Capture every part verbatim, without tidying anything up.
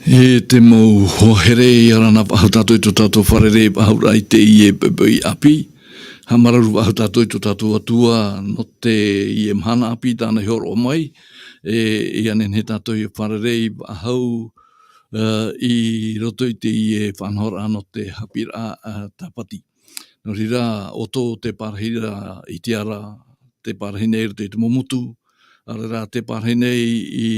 E te mau hoa here, ʻia ora na faʻahou tātou i tō tātou fārerei faʻahouraʻa i teie poʻipoʻi ʻāpī. Haʻamāuruuru faʻahou tātou i tō tātou Atua nō teie mahana ʻāpī tāna i hōroʻa mai. E, ʻia nehenehe tātou ʻia fārerei faʻahou, ā, i roto i teie faʻanahoraʻa nō te haʻapiʻiraʻa, ā, Tāpati. Nō reira, ʻoutou te pārahi ra i te ara, te pārahi nei i roto i te mau motu, ʻaore rā te pārahi nei i,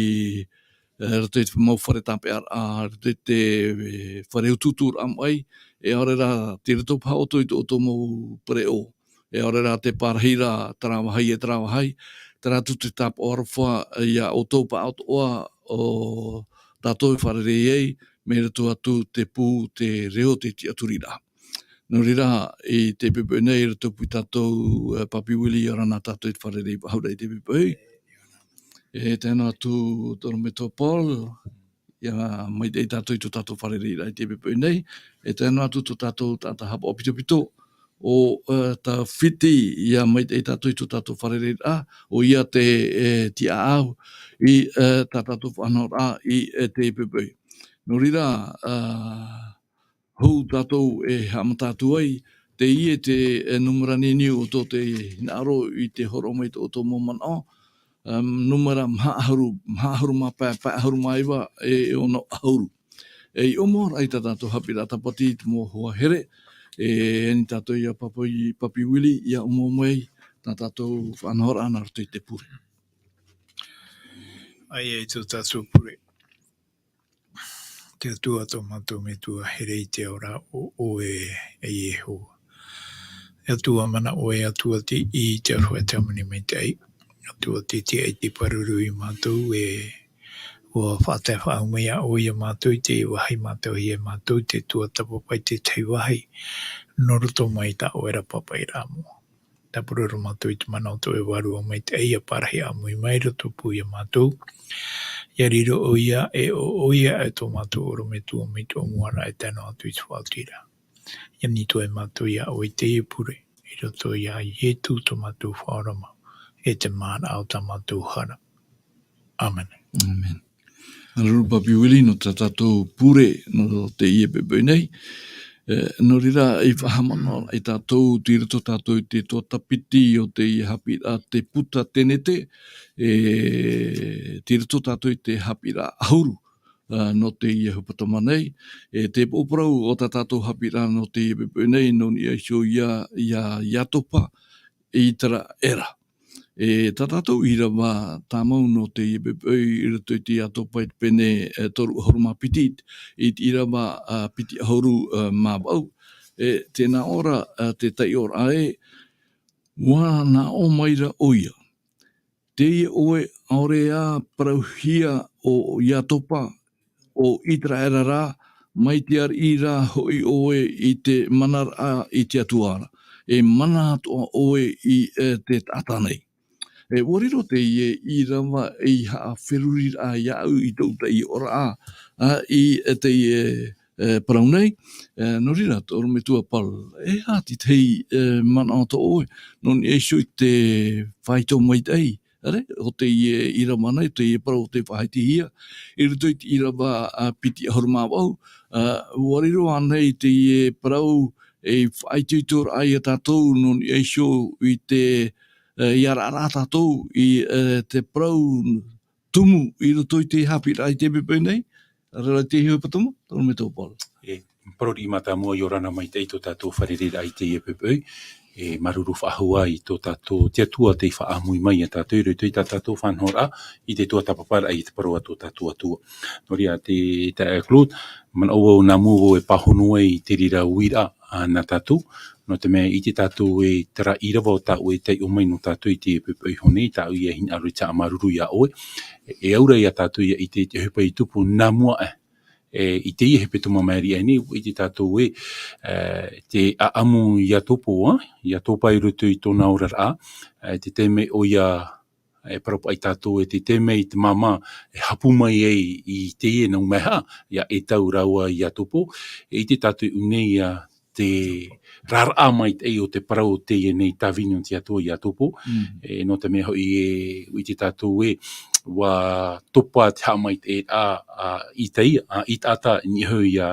e, roto i te mau fare tāpeʻaraʻa, roto i te, e, fare utuuturaʻa maʻi, e ʻaore rā, tei roto paha ʻoutou i tō ʻoutou mau pereʻoʻo. E ʻaore rā te pārahi ra, terā vāhi e terā vāhi, terā atu te tāpaʻo aroha, ia ʻoutou pāʻatoʻa ʻo tātou e fārerei ai, mai roto atu te pū, te reo, te tiʻaturiraʻa. Nō reira, i te poʻipoʻi nei, i roto pū ia tātou, e, Papi Willie, ʻia ora na tātou i te fārerei faʻahouraʻa i te poʻipoʻi. E tae noa atu tō ʻorometua Paul, ʻia maitaʻi tātou i tō tātou fārereiraʻa i te poʻipoʻi nei. E tae noa atu tō tātou taʻata haʻapaʻo pitopito, ʻo, e, Tafiti, ʻia maitaʻi tātou i tō tātou fārereiraʻa, ʻoia te, e, tiʻaʻau i, e, tā tātou faʻanahoraʻa i, e, te poʻipoʻi. Nō reira, ā, hou tātou e haʻamata atu ai, teie te, e, nūmera niuniu o tō te hinaʻaro i te hōroʻa mai i tō ʻoutou mau manaʻo, um, nūmera maha ʻahuru, maha ʻahuru mā pae, pae ʻahuru mā iva, e, e ono ʻahuru. E, i ʻōmuaraʻa i tā tātou haʻapiʻiraʻa Tāpati i te mau hoa here, e, ani tātou ia Papi, Papi Willie, ʻia ʻōmua mai tā tātou faʻanahoraʻa nā roto i te pure. ʻAita i tō tātou pure. Te Atua tō mātou Metua here i te ao ra, ʻo ʻoe e Iehova. E Atua manaʻo, e Atua tiʻi, te Atua e te Hāmani maitaʻi. Atua tiʻi, tiʻa i te pāruru ia mātou, e ʻua faʻatae faʻahou mai ʻoe ia mātou i te vāhi mātou, ia mātou te tuatāpapa i te tahi vāhi nō roto mai tā ʻoe ra pāpaʻiraʻa moʻa. Tāpura ra mātou i te mana o tō ʻoe Vārua Maitaʻi, ʻia pārahi ʻāmui mai roto pū ia mātou. ʻIa riro ʻoia, e ʻo ʻoia e tō mātou ʻorometua mai te ʻōmuaraʻa e tae noa atu i te faʻaotiraʻa. ʻIa nītoa e mātou ia ʻoe i teie pure, i roto ia Ietu tō mātou Faʻaora mau, e te Māraʻa o tā mātou hara. ʻĀmene. ʻĀmene. Māuruuru Papi Willie nō tā tātou pure nō teie poʻipoʻi nei. E, nō reira, i faʻahaʻamanaʻo ai tātou, tei roto tātou i te tuatāpiti o teie haʻapiʻiraʻa, te puta Tenete, e, tei roto tātou i te haʻapiʻiraʻa ʻahuru, ā, nō teie hepetoma nei. E, te upoʻo parau o tā tātou haʻapiʻiraʻa nō teie poʻipoʻi nei, nō niʻa iho ia, ia Iatopa, Iteraera. E, tā tātou ʻīrava tāmau nō teie poʻipoʻi i roto i te Iatopa i te pene, e, toru ʻahuru mā piti, i te ʻīrava, ā, piti ʻahuru, ā, mā vaʻu. E, tē nā ʻō ra, ā, te taiʻoraʻa ē, ʻua nā ʻō mai ra ʻoia: Teie ʻoe, ʻaore ā parauhia ʻo Iatopa, ʻo Iteraera rā, mai te ariʻi rā hoʻi ʻoe i te manaraʻa i te Atua ra, e mana atoʻa ʻoe i, e, te taʻata nei. E, ʻua riro teie ʻīrava ei haʻaferuriraʻa iāʻu i tōʻu taiʻoraʻa, ā, i, e, teie, e, parau nei. E, nō reira, tō ʻorometua Paul, e aha te tahi, e, manaʻo tō ʻoe nō niʻa iho i te faito maitaʻi, ʻere, o teie ʻīrava nei, teie parau tei faʻaitehia i roto i te ʻīrava, ā, piti ʻahuru mā vaʻu, ā, ʻua riro ānei teie parau ei faʻaitoitoraʻa ia tātou nō niʻa iho i te, e, ʻia arataʻi tātou i, e, te parau tumu i roto i te haʻapiʻiraʻa i te poʻipoʻi nei, ʻaore rā teie hepetoma, tō ʻorometua Paul. E, parau riʻi mātāmua, ʻia ora na maitaʻi tō tātou fārereiraʻa i teie poʻipoʻi. E, māuruuru faʻahou ā i tō tātou, te Atua tei faʻaʻāmui mai ia tātou i roto i tā tātou faʻanahoraʻa, i te tuatāpaparaʻa i te parau a tō tātou Atua. Nō reira, te, te, e, Claude, manaʻo vau nā mua vau e pāhono ai i te reira uiraʻa, ā, nā tātou, nō te mea ʻite tātou ē terā ʻīrava o tā ʻoe e taiʻo mai nō tātou i te poʻipoʻi iho nei, tāʻu ia hinaʻaro i te haʻamāuruuru iā ʻoe. E, e au ra ia tātou ʻia ʻite i te ʻohipa i tupu nā mua aʻe, e, i teie hepetoma maʻiri aʻe nei, ʻua ʻite tātou ē, e, te ʻāʻamu Iatopa, ā, Iatopa i roto i tōna oraraʻa, e, te taime ʻoia e parau paʻi tātou, e te taime i te māmā e hapu mai ai i teie nau maihaʻa, ia Etau rāua Iatopa, e ʻite tātou i ʻō nei ia te raraʻa maitaʻi o te parau o teie nei tāvini o te Atua Iatopa. Mm. E, nō te mea hoʻi e, ʻua ʻite tātou ē, ʻua topa te haʻamaitaʻiraʻa, ā, i teie, ā, i te taʻata i niʻa iho i a,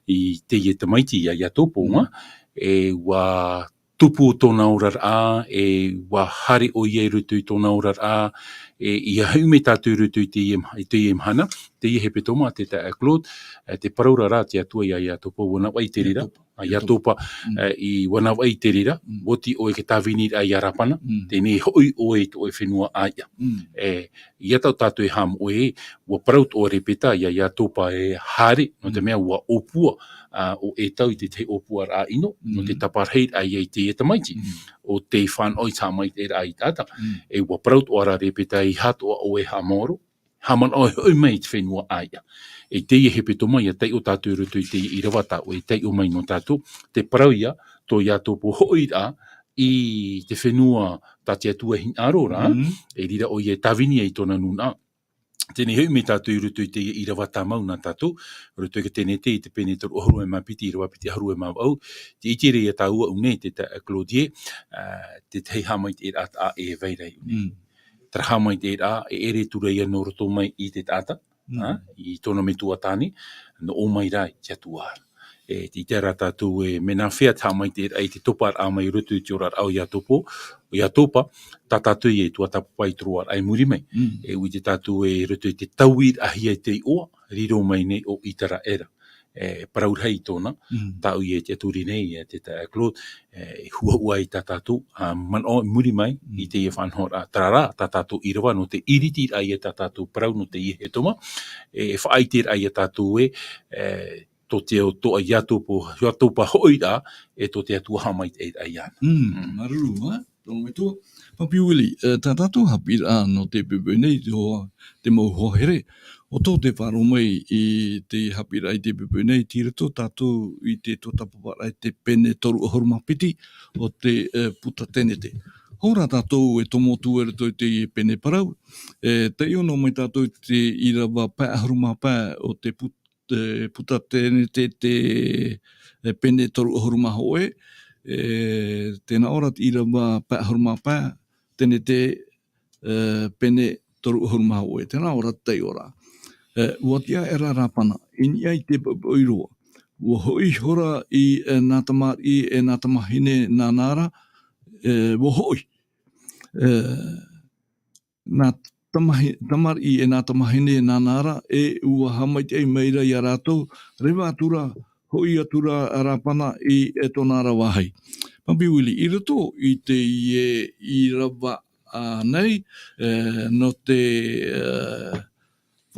i teie tamaiti, i a Iatopa, Mm. e ʻua tupu tōna oraraʻa, e ʻua haere ʻoia i roto i tōna oraraʻa, e ʻia hoʻi mai tātou i roto i teie ma-, i teie mahana, teie hepetoma, te taeaʻe Claude, e, te parau ra te Atua i a Iatopa, ʻua navaʻi te reira, Iatopa. ā, Iatopa, Mm. e, i ʻua navaʻi te reira, Mm. ʻua oti ʻoe i te tāviniraʻa i a Rapana, Mm. teie nei hoʻi ʻoe i tō ʻoe fenua ʻāiʻa. Mm. E, ʻia tae tātou e haʻamoʻe, ʻua parau atoʻa Repeta i a Iatopa e haere, nō te Mm. mea ʻua ʻōpua, ā, ʻo ʻEtau i te tahi ʻōpuaraʻa ʻino, nō te Mm. taparahi ai i teie tamaiti. Mm. ʻO tei fānaʻo i te haʻamaitaʻiraʻa i te taʻata. Mm. E ʻua parau atoʻa ra Repeta, ʻeiaha atoʻa ʻoe e haʻamaoro, haʻamanaʻo e hoʻi mai i te fenua ʻāiʻa. E teie hepetoma ʻia taiʻo tātou i roto i te ʻīrava tā ʻoe e taiʻo mai nō tātou, te parau ïa, tō Iatopa hoʻiraʻa i te fenua tā te Atua e hinaʻaro ra, Mm. e reira ʻoia e tāvini ai i tōna nūnaʻa. Teie nei hoʻi mai tātou i roto i te ʻīrava tāmau nā tātou, roto i te Tenete i te pene toru ʻahuru e mā piti, ʻīrava piti ʻahuru e mā vaʻu, tē ʻite ra ïa tāua ʻu nei te taeaʻe Claude, ā, te tahi haʻamaitaʻiraʻa taʻa ʻē e vai ra ʻu nei. Mm. Terā haʻamaitaʻiraʻa, e ʻere atu ra ïa nō roto mai i te taʻata, Mm. ā, i tōna metua tāne, nō ʻō mai ra i te Atua. E, tē ʻite ra tātou e mea nāfea te haʻamaitaʻiraʻa i te toparaʻa mai i roto i te oraraʻa o Iatopa, o Iatopa, tā tātou ïa e tuatāpapa i te roaraʻa i muri mai. Mm. E ʻua ʻite tātou e i roto i te tauiraʻahia i te iʻoa, riro mai nei ʻo Iteraera. E, parau rahi tōna, Mm. tāʻu ïa i te ʻaturi nei, e te taeaʻe Claude, e, huahua ai tā tātou, ā, manaʻo i muri mai, Mm. i teie faʻanahoraʻa, terā rā, tā tātou ʻīrava nō te ʻiritiraʻa ïa tā tātou parau nō teie hepetoma, e, e faʻaʻiteraʻa ïa tātou ē, e, tō te, tō Iatopa, Iatopa hoʻiraʻa, e tō te Atua haʻamaitaʻiraʻa iāna. Mm, Mm. māuruuru, ā, tō metua. Papi Willie, e, tā tātou haʻapiʻiraʻa nō te poʻipoʻi nei, tō te mau hoa here, ʻo tō te faʻaroʻo mai i te haʻapiʻiraʻa i te poʻipoʻi nei, tei roto tātou i te tuatāpaparaʻa i te pene toru ʻahuru mā piti o te, e, puta Tenete. Hou rā tātou e tomo atu i roto i te pene parau, e, taiʻo noa mai tātou i te ʻīrava pae ʻahuru mā pae o te put-, te puta Tenete te, e, pene toru ʻahuru mā hōʻē, e, tē nā ʻō ra te ʻīrava pae ʻahuru mā pae, Tenete, e, pene toru ʻahuru mā hōʻē, tē nā ʻō ra te taiʻoraʻa. E, ʻua tiʻa aʻera Rapana, i niʻa i te poʻipoʻi iroa. ʻUa hoʻi ihora i, e, nā tamariʻi, e nā tamahine nāna ra, e, ʻua hoʻi. E, nā tamahi-, tamariʻi, e nā tamahine nāna ra, e ʻua haʻamaitaʻi maira ia rātou, reva atu ra, hoʻi atu ra Rapana i, e, tōna ra vāhi. Papi Willie, i roto i teie ʻīrava ā, nei, e, nō te, e,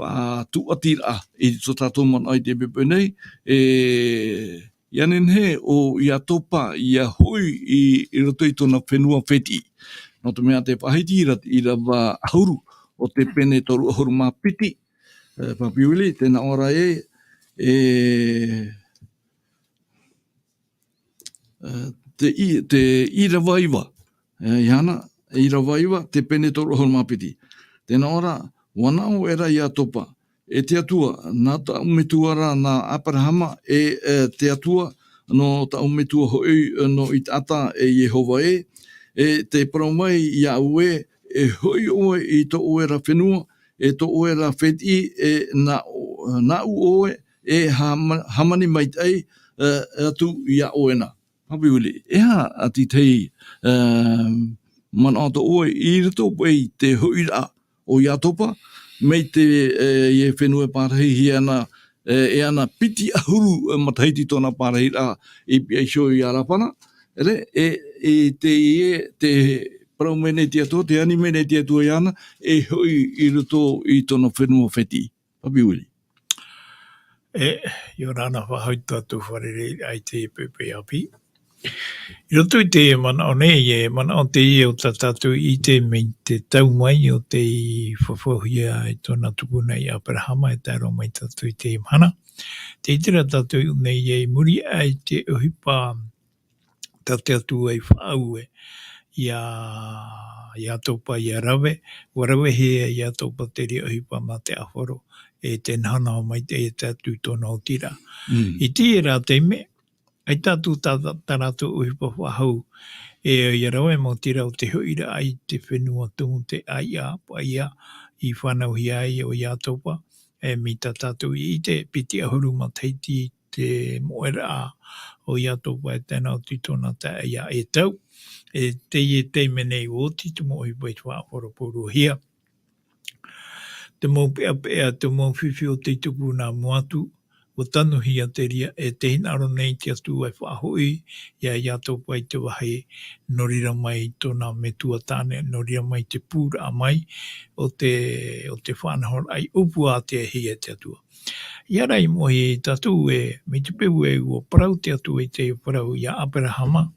faʻatūʻatiraʻa i tō tātou manaʻo i te poʻipoʻi nei, e, ʻia nehenehe ʻo Iatopa ʻia hoʻi i, i roto i tōna fenua fētiʻi. Nō te mea tē faʻahiti ra te ʻīrava ʻahuru o te pene toru ʻahuru mā piti, e, Papi Willie, tē nā ʻō ra ē, e, e, te i-, te ʻīrava iva. E, ʻeiaha, ʻīrava iva, te pene toru ʻahuru mā piti. Tē nā ʻō ra, ʻua nā ʻō aʻera Iatopa, e te Atua, nā tāʻu metua ra, nā Aperahama, e, e, te Atua, nō tāʻu metua hoʻi, e, nō Isaaka, e Iehova ē, e tē parau mai iāʻu ē, e hoʻi ʻoe i tō ʻoe ra fenua, e tō ʻoe ra fētiʻi, e nā, nāʻu ʻoe, e hāma-, hāmani maitaʻi, e, atu iā ʻoe na. Papi Willie, e aha te tahi, e, manaʻo tō ʻoe i roto paʻi i te hoʻiraʻa o Iatopa, mai te, e, i te fenua e pārahihia ana, e, e ana piti ʻahuru, e, matahiti tōna pārahiraʻa i pihaʻi iho ia Rapana, e, e, e te, e te parau mai nei te Atua, tē ani mai nei te Atua iāna, e hoʻi i roto i tōna fenua fētiʻi. Papi Willie. E, ʻia ora na faʻahou tātou fārereiraʻa i te poʻipoʻi ʻāpī. I roto i te manaʻo nei, e manaʻo teie o tā tātou ʻite mai te tau mai o tei fafauhia e tōna tupuna ia Aperahama e tae roa mai tātou i teie mahana. Tē ʻite ra tātou nei e i muri aʻe i te ʻohipa tā te Atua i faʻaue ia, ia Iatopa, ia rave, ʻua ravehia e Iatopa te reira ʻohipa mā te ʻāfaro, e tē nahanaha maitaʻi tātou i tōna otiraʻa. Mm. I teie rā taime, ʻaita atu tā, tā rātou ʻohipa faʻahou, e ia rave maoti rā ʻo te hoʻiraʻa i te fenua tumu, te ʻāiʻa, paʻia, i fānauhia ai ʻo Iatopa, e mai tā tātou i ʻite, piti ʻahuru matahiti te moʻeraʻa o Iatopa e tae noa atu i tōna taeaʻe ia Etau. E teie taime nei ʻua oti te mau ʻohipa i te faʻaʻoropuaruhia. Te mau peʻapeʻa, te mau fifi o tei tupu nā mua atu, ʻua tanuhia te reira, e tē hinaʻaro nei te Atua e faʻahoʻi ia Iatopa i te vāhi, nō reira mai tōna metua tāne, nō reira mai te pūraʻa mai o te, o te faʻanahoraʻa i ʻōpua atu e te Atua. ʻIa rā i moʻe tātou e, mai te peu ē ʻua parau te Atua i te parau ia Aperahama,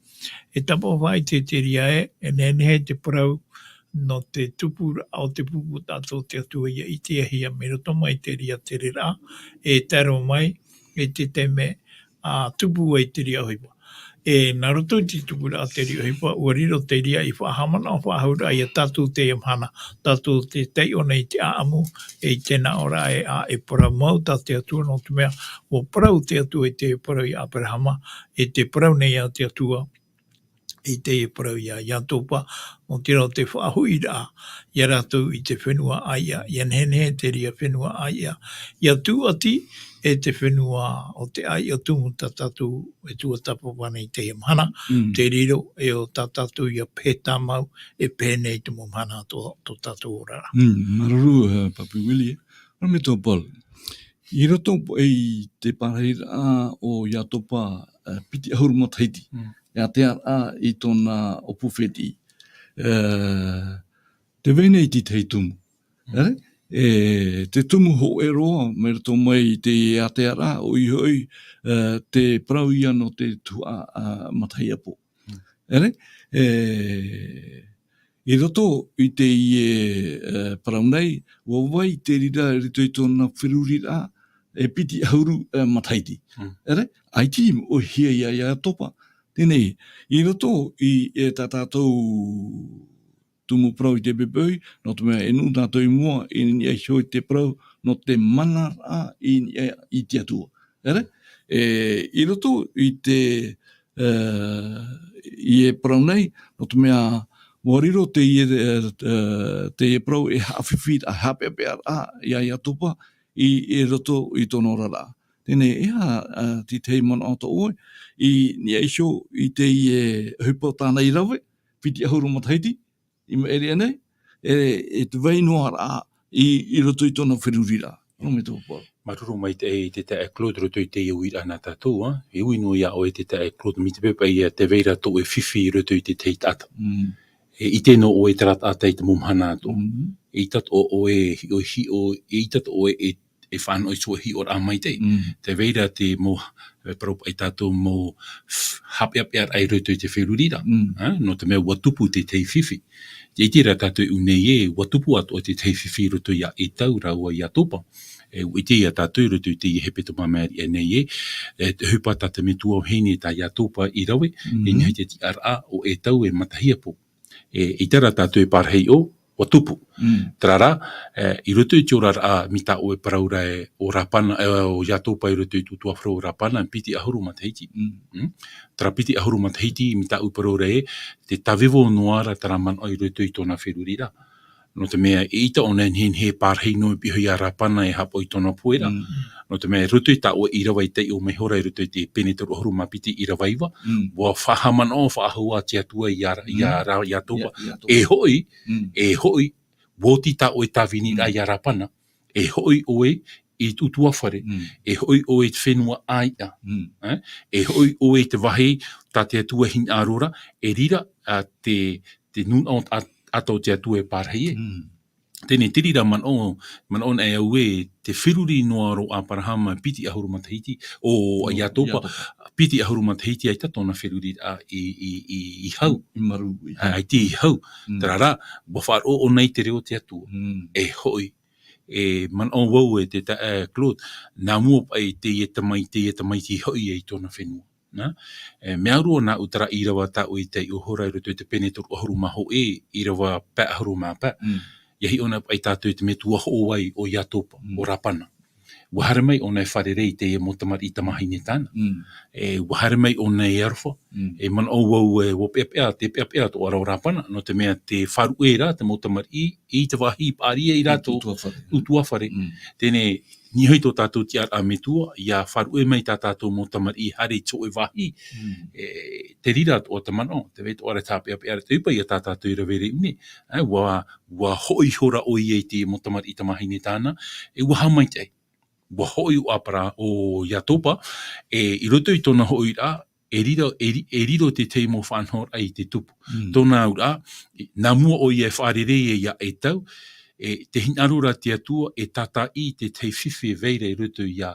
e tapavai te, te reira ē, e nehenehe te parau nō te tupuraʻa o te pupu taʻata o te Atua ʻia ʻitehia mai roto mai te reira tereraʻa, e tae roa mai, e te taime, ʻa tupu ai te reira ʻohipa. E, nā roto i te tupuraʻa te reira ʻohipa, ʻua riro te reira i faʻahaʻamanaʻo faʻahou ra ia tātou teie mahana, tātou tē taiʻo nei i te ʻāʻamu, e i te nāʻōraʻa e, ʻa, e parau mau tā te Atua, nō te mea, ʻua parau te Atua i te parau ia Aperahama, e tē parau nei ā te Atua, i teie parau ia Iatopa, nō te reira te faʻahoʻiraʻa, ia rātou i te fenua ʻāiʻa, ʻia nehenehe te reira fenua ʻāiʻa, ʻia tūʻati, e te fenua o te ʻāiʻa tumu tā tātou e tuatāpapa nei i teie mahana, Mm. te riro, e ʻo tā tātou ia pehe tāmau, e pehe nei te mau mahana tō, tō tātou oraraʻa. Mm, māuruuru, eh, Papi Willie. Nō Metropolis. I roto i te parahiraʻa o Iatopa, eh, piti ʻahuru matahiti. Mm. E ātea rā i tōna ʻōpū fētiʻi. Eh, tē vai nei te tahi tumu. Mm. Eh? E te tumu hōʻē roa, mai roto mai i te ātea rā, ʻoia hoʻi, eh, te parau ia nō te tuhaʻa, ah, matahiapo. Mm. Ere? E, i roto i teie, eh, parau nei, ʻua vai te reira i roto i tōna feruriraʻa, e piti ʻahuru, eh, matahiti. Mm. Ere? ʻAita i moʻehia ia Iatopa. Teie nei, i roto i, e tā tātou tumu parau i te poʻipoʻi, nō te mea e nuʻu tātou i mua, i niʻa iho i te parau, nō te manaraʻa i niʻa i te Atua. Ere? E, i roto i te, eh, i e parau nei, nō te mea, ʻua riro teie, eh, eh, teie parau e haʻafifi, haʻapeʻapeʻa rā, ia Iatopa, i, i roto i tōna oraraʻa. Teie nei, e aha, eh, te tahi manaʻo tō ʻoe, i niʻa iho i teie, eh, ʻohipa tāna i rave, piti ʻahuru matahiti, i maʻiri aʻe nei, e, e tē vai noa rā i, i roto i tōna feruriraʻa. Nō Metropolis. Māuruuru maitaʻi i te taeaʻe Claude, roto i teie uiraʻa nā tātou, ā. E ui noa iā ʻoe te taeaʻe Claude, mai te peu paʻi ā tē vai ra tō ʻoe fifi i roto i te tahi taʻata. Mm. E ʻite noa ʻoe terā taʻata i te mau mahana atoʻa. Mm. E ʻite atoʻa ʻoe e hiʻo, hiʻo, e ʻite atoʻa ʻoe e, e fānaʻo i te hiʻoraʻa maitaʻi. Mm. Tē vai ra te mau, e parau paʻi tātou mau f-, haʻapeʻapeʻaraʻa i roto i te feruriraʻa. Mm. Ā, nō te mea ʻua tupu te tahi fifi. Tē ʻite ra tātou i ʻō nei ē, ʻua tupu atoʻa te tahi fifi i roto iā Etau rāua Iatopa. E, ʻua ʻite ia tātou i roto i te hepetoma i maʻiri aʻe nei ē, e, te ʻohipa tā te metua vahine tā Iatopa i rave, Mm. i niʻa i te tiʻaraʻa o Etau e matahiapo. E, ʻaita rā tātou e pārahi ʻō, ʻua tupu. Mm. Terā rā, e, i roto i te oraraʻa, mai tā ʻoe e parau ra ē, ʻo Rapana, e, ʻo Iatopa i roto i te ʻutuāfare o Rapana, piti ʻahuru matahiti. Mm. Mm. Terā piti ʻahuru matahiti, mai tāʻu e parau ra ē, tē tāvevo noa ra terā manaʻo i roto i tōna feruriraʻa. Nō te mea, eʻita ʻōna e nehenehe e pārahi noa i pihaʻi iā Rapana e haʻapaʻo i tōna pueraʻa. Mm. Nō te mea, i roto i tā ʻoe ʻīrava i taiʻo mai ihora i roto i te pene toru ʻahuru mā piti ʻīrava iva, Mm. ʻua faʻahaʻamanaʻo faʻahou ā te Atua iā, iā Mm. Ra-, Iatopa. Iā, Iatopa. E hoʻi, Mm. e hoʻi, ʻua oti tā ʻoe tāviniraʻa Mm. iā Rapana, e hoʻi ʻoe i te ʻutuāfare, Mm. e hoʻi ʻoe i te fenua ʻāiʻa. Mm. Eh? E hoʻi ʻoe i te vāhi tā te Atua e hinaʻaro ra, e reira, ā, te, te nūnaʻo ʻa-, atoʻa o te Atua e pārahi ē. Mm. Teie nei te reira manaʻo, manaʻo nei au ē, tē feruri noa ra ʻo Aperahama piti ʻahuru matahiti, ʻo ʻO Iatopa, Iatopa. piti ʻahuru matahiti ʻaita tōna feruriraʻa i, i, i, i hau. I marū, i Ā, hau. ʻAita i hau. Mm. Terā rā, ʻua faʻaroʻo ʻōna i te reo o te Atua. Mm. E hoʻi, e manaʻo vau e te ta-, e Claude, nā mua paʻi teie tamai-, teie tamaiti i hoʻi ai i tōna fenua. Nā? E, mea roa nāʻu terā ʻīrava tā ʻoe i taiʻo ihora i roto i te pene toru ʻahuru mā hōʻē, ʻīrava pae ʻahuru mā pae. Mm. ʻIa hiʻo na paʻi tātou i te metua hoʻovai ʻo Iatopa, Mm. ʻo Rapana. ʻUa haere mai ʻōna e fārerei i teie mau tamariʻi tamāhine tāna. Mm. E, ʻua haere mai ʻōna e aroha. Mm. E manaʻo vau e ʻua peʻapeʻa, tē peʻapeʻa atoʻa ra ʻo Rāpana, nō te mea tē faʻaruʻe ra te mau tamariʻi, i te vāhi i paʻari ai rātou. ʻUtuāfare. ʻUtuāfare. Mm. Teie nei, niʻa iho tō tātou tiʻaraʻa metua, ʻia faʻaruʻe mai tā tātou mau tamariʻi haere i te hōʻē vāhi. Mm. E, te reira atoʻa te manaʻo, tē vai atoʻa ra te haʻapeʻapeʻa ra te ʻohipa ia tā tātou i rave i reira nei. E, ʻua, ʻua hoʻi ihora ʻoia i te mau tamariʻi tamāhine tāna, e ʻua haʻamaitaʻi. ʻUa hoʻi ʻo Apara, ʻo Iatopa, e, i roto i tōna hoʻiraʻa, e riro, e ri-, e riro te tahi mau faʻanahoraʻa i te tupu. Mm. Tōna auraʻa, nā mua ʻoia e fārerei ai iā ʻĒtau, e, tē hinaʻaro ra te Atua e tātaʻi i te tahi fifi e vai ra i roto iā,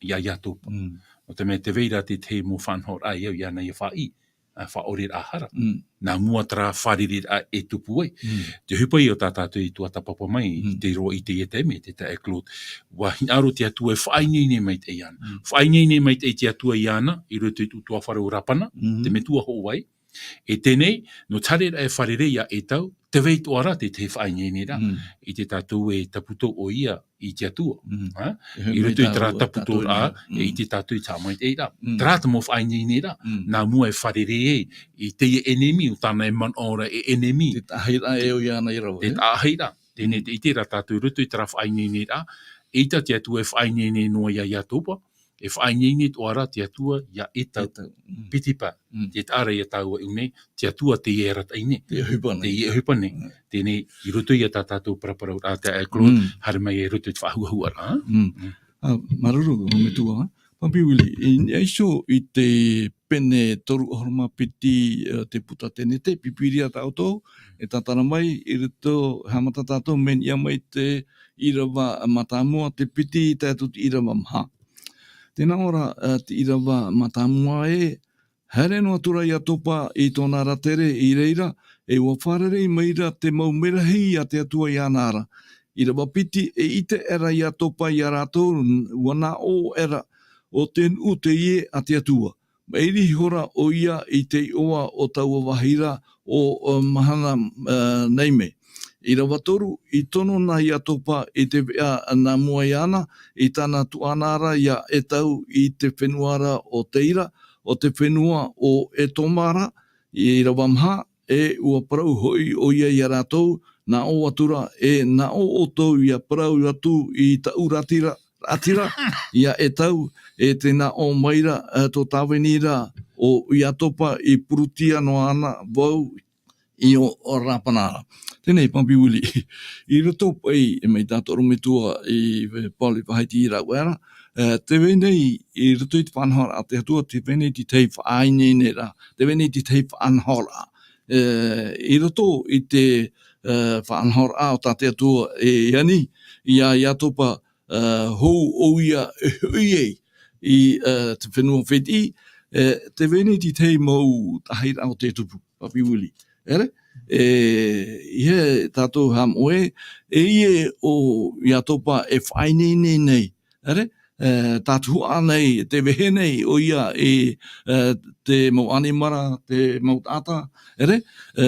iā Iatopa. Mm. Nō te mea tē vai ra te tahi mau faʻanahoraʻa i au iāna ʻia faʻaʻī, ā, faʻaʻoreraʻa hara. Mm. Nā mua terā fārereiraʻa e tupu ai. Mm. Te ʻohipa ia tā tātou i tuatāpapa mai, Mm. i te roa i teie taime, te taeaʻe Claude. ʻUa hinaʻaro te Atua e faʻaineine maitaʻi iāna. Mm. Faʻaineine maitaʻi te Atua iāna, i roto i te ʻutuāfare o Rāpana, Mm. te metua hoʻo vai. E teie nei, nō te haereraʻa e fārerei iā ʻĒtau, tē vai atoʻa ra te, te faʻaineineraʻa. Mm. ʻIte tātou e taputo ʻoia i te Atua. Mm. Ha? E, I roto i terā tātou taputoraʻa, Mm. e ʻite tātou i te haʻamaitaʻiraʻa. Mm. Terā te mau faʻaineineraʻa. Mm. Nā mua e fārerei ai, i teie ʻenemi, ʻo tāna e manaʻo ra e ʻenemi. Te taʻahiraʻa e ʻoia ana i rave, Te e? taʻahiraʻa. Teie nei Mm. tē ʻite ra tātou i roto i terā faʻaineineraʻa, eʻita te Atua e faʻaineine noa iā Iatopa, e faʻaineine atoʻa ra te Atua iā ʻĒtau. ʻĒtau. Mm. Piti paʻi. Mm. Te taʻa ra ia tāua i ʻō nei, te Atua teie e arataʻi nei. Teie e ʻohipa nei. Teie e ʻohipa nei. Mm. Teie nei, i roto ia tā tātou paraparauraʻa, taeaʻe Claude, Mm. haere mai i roto i te faʻahuahuaraʻa. Mm. Mm. Ā, māuruuru, ʻo metua, ā. Papi Willie, i niʻa iho i te pene toru ʻahuru mā piti, ā, te puta Tenete, pipiria tā ʻoutou, e tātara mai, i roto, haʻamata tātou, mea niʻa mai te ʻīrava mātāmua, te piti tae atu te ʻīrava maha. Tē nā ʻō ra, ā, te ʻīrava mātāmua ē, haere noa atu ra Iatopa i tōna ra tere i reira, e ʻua fārerei mai ra te mau merahi a te Atua iāna ra. ʻĪrava piti, e ʻite aʻera Iatopa iā rātou, ʻua nā ʻō aʻera, ʻo te nuʻu teie a te Atua. Maʻiri ihora ʻoia i te iʻoa o taua vāhi ra ʻo, ʻo Mahanaime. ʻĪrava toru, i tono na Iatopa i te veʻa nā mua iāna, i tāna tuaʻana ra iā ʻĒtau i te fenua ra ʻo Teira, ʻo te fenua ʻo ʻEtoma ra, ʻīrava maha, e ʻua parau hoʻi ʻoia iā rātou, nā ʻō atu ra, e nā ʻō ʻoutou ʻia parau atu i tāʻu raʻatira, raʻatira, iā ʻĒtau, e tē nā ʻō mai ra, e, tō tāvini ra, ʻo Iatopa i purutia noa ana vau i ʻō Rāpana ra. Teie nei, Papi Willie, i roto paʻi, e mai tā te ʻorometua i, e, Paul i faʻahiti rāua ra, e, tē vai nei, i roto i te faʻanahoraʻa a te Atua, tē vai nei te tahi faʻaineineraʻa, tē vai nei te tahi faʻanahoraʻa. E, i roto i te, e, faʻanahoraʻa o tā te Atua e ani, iā Iatopa, e, hou ʻoia e hoʻi ai i, e, te fenua Fētiʻi, e, tē vai nei te tahi mau taʻahiraʻa o te tupu, Papi Willie. ʻEre? E, ʻeiaha tātou haʻamoʻe, e ʻeiaha ʻo Iatopa e faʻaineine nei. ʻEre? E, tātuhaʻa nei, tē vehe nei ʻoia i, e, te mau ʻanimara, te mau taʻata, ʻere? E,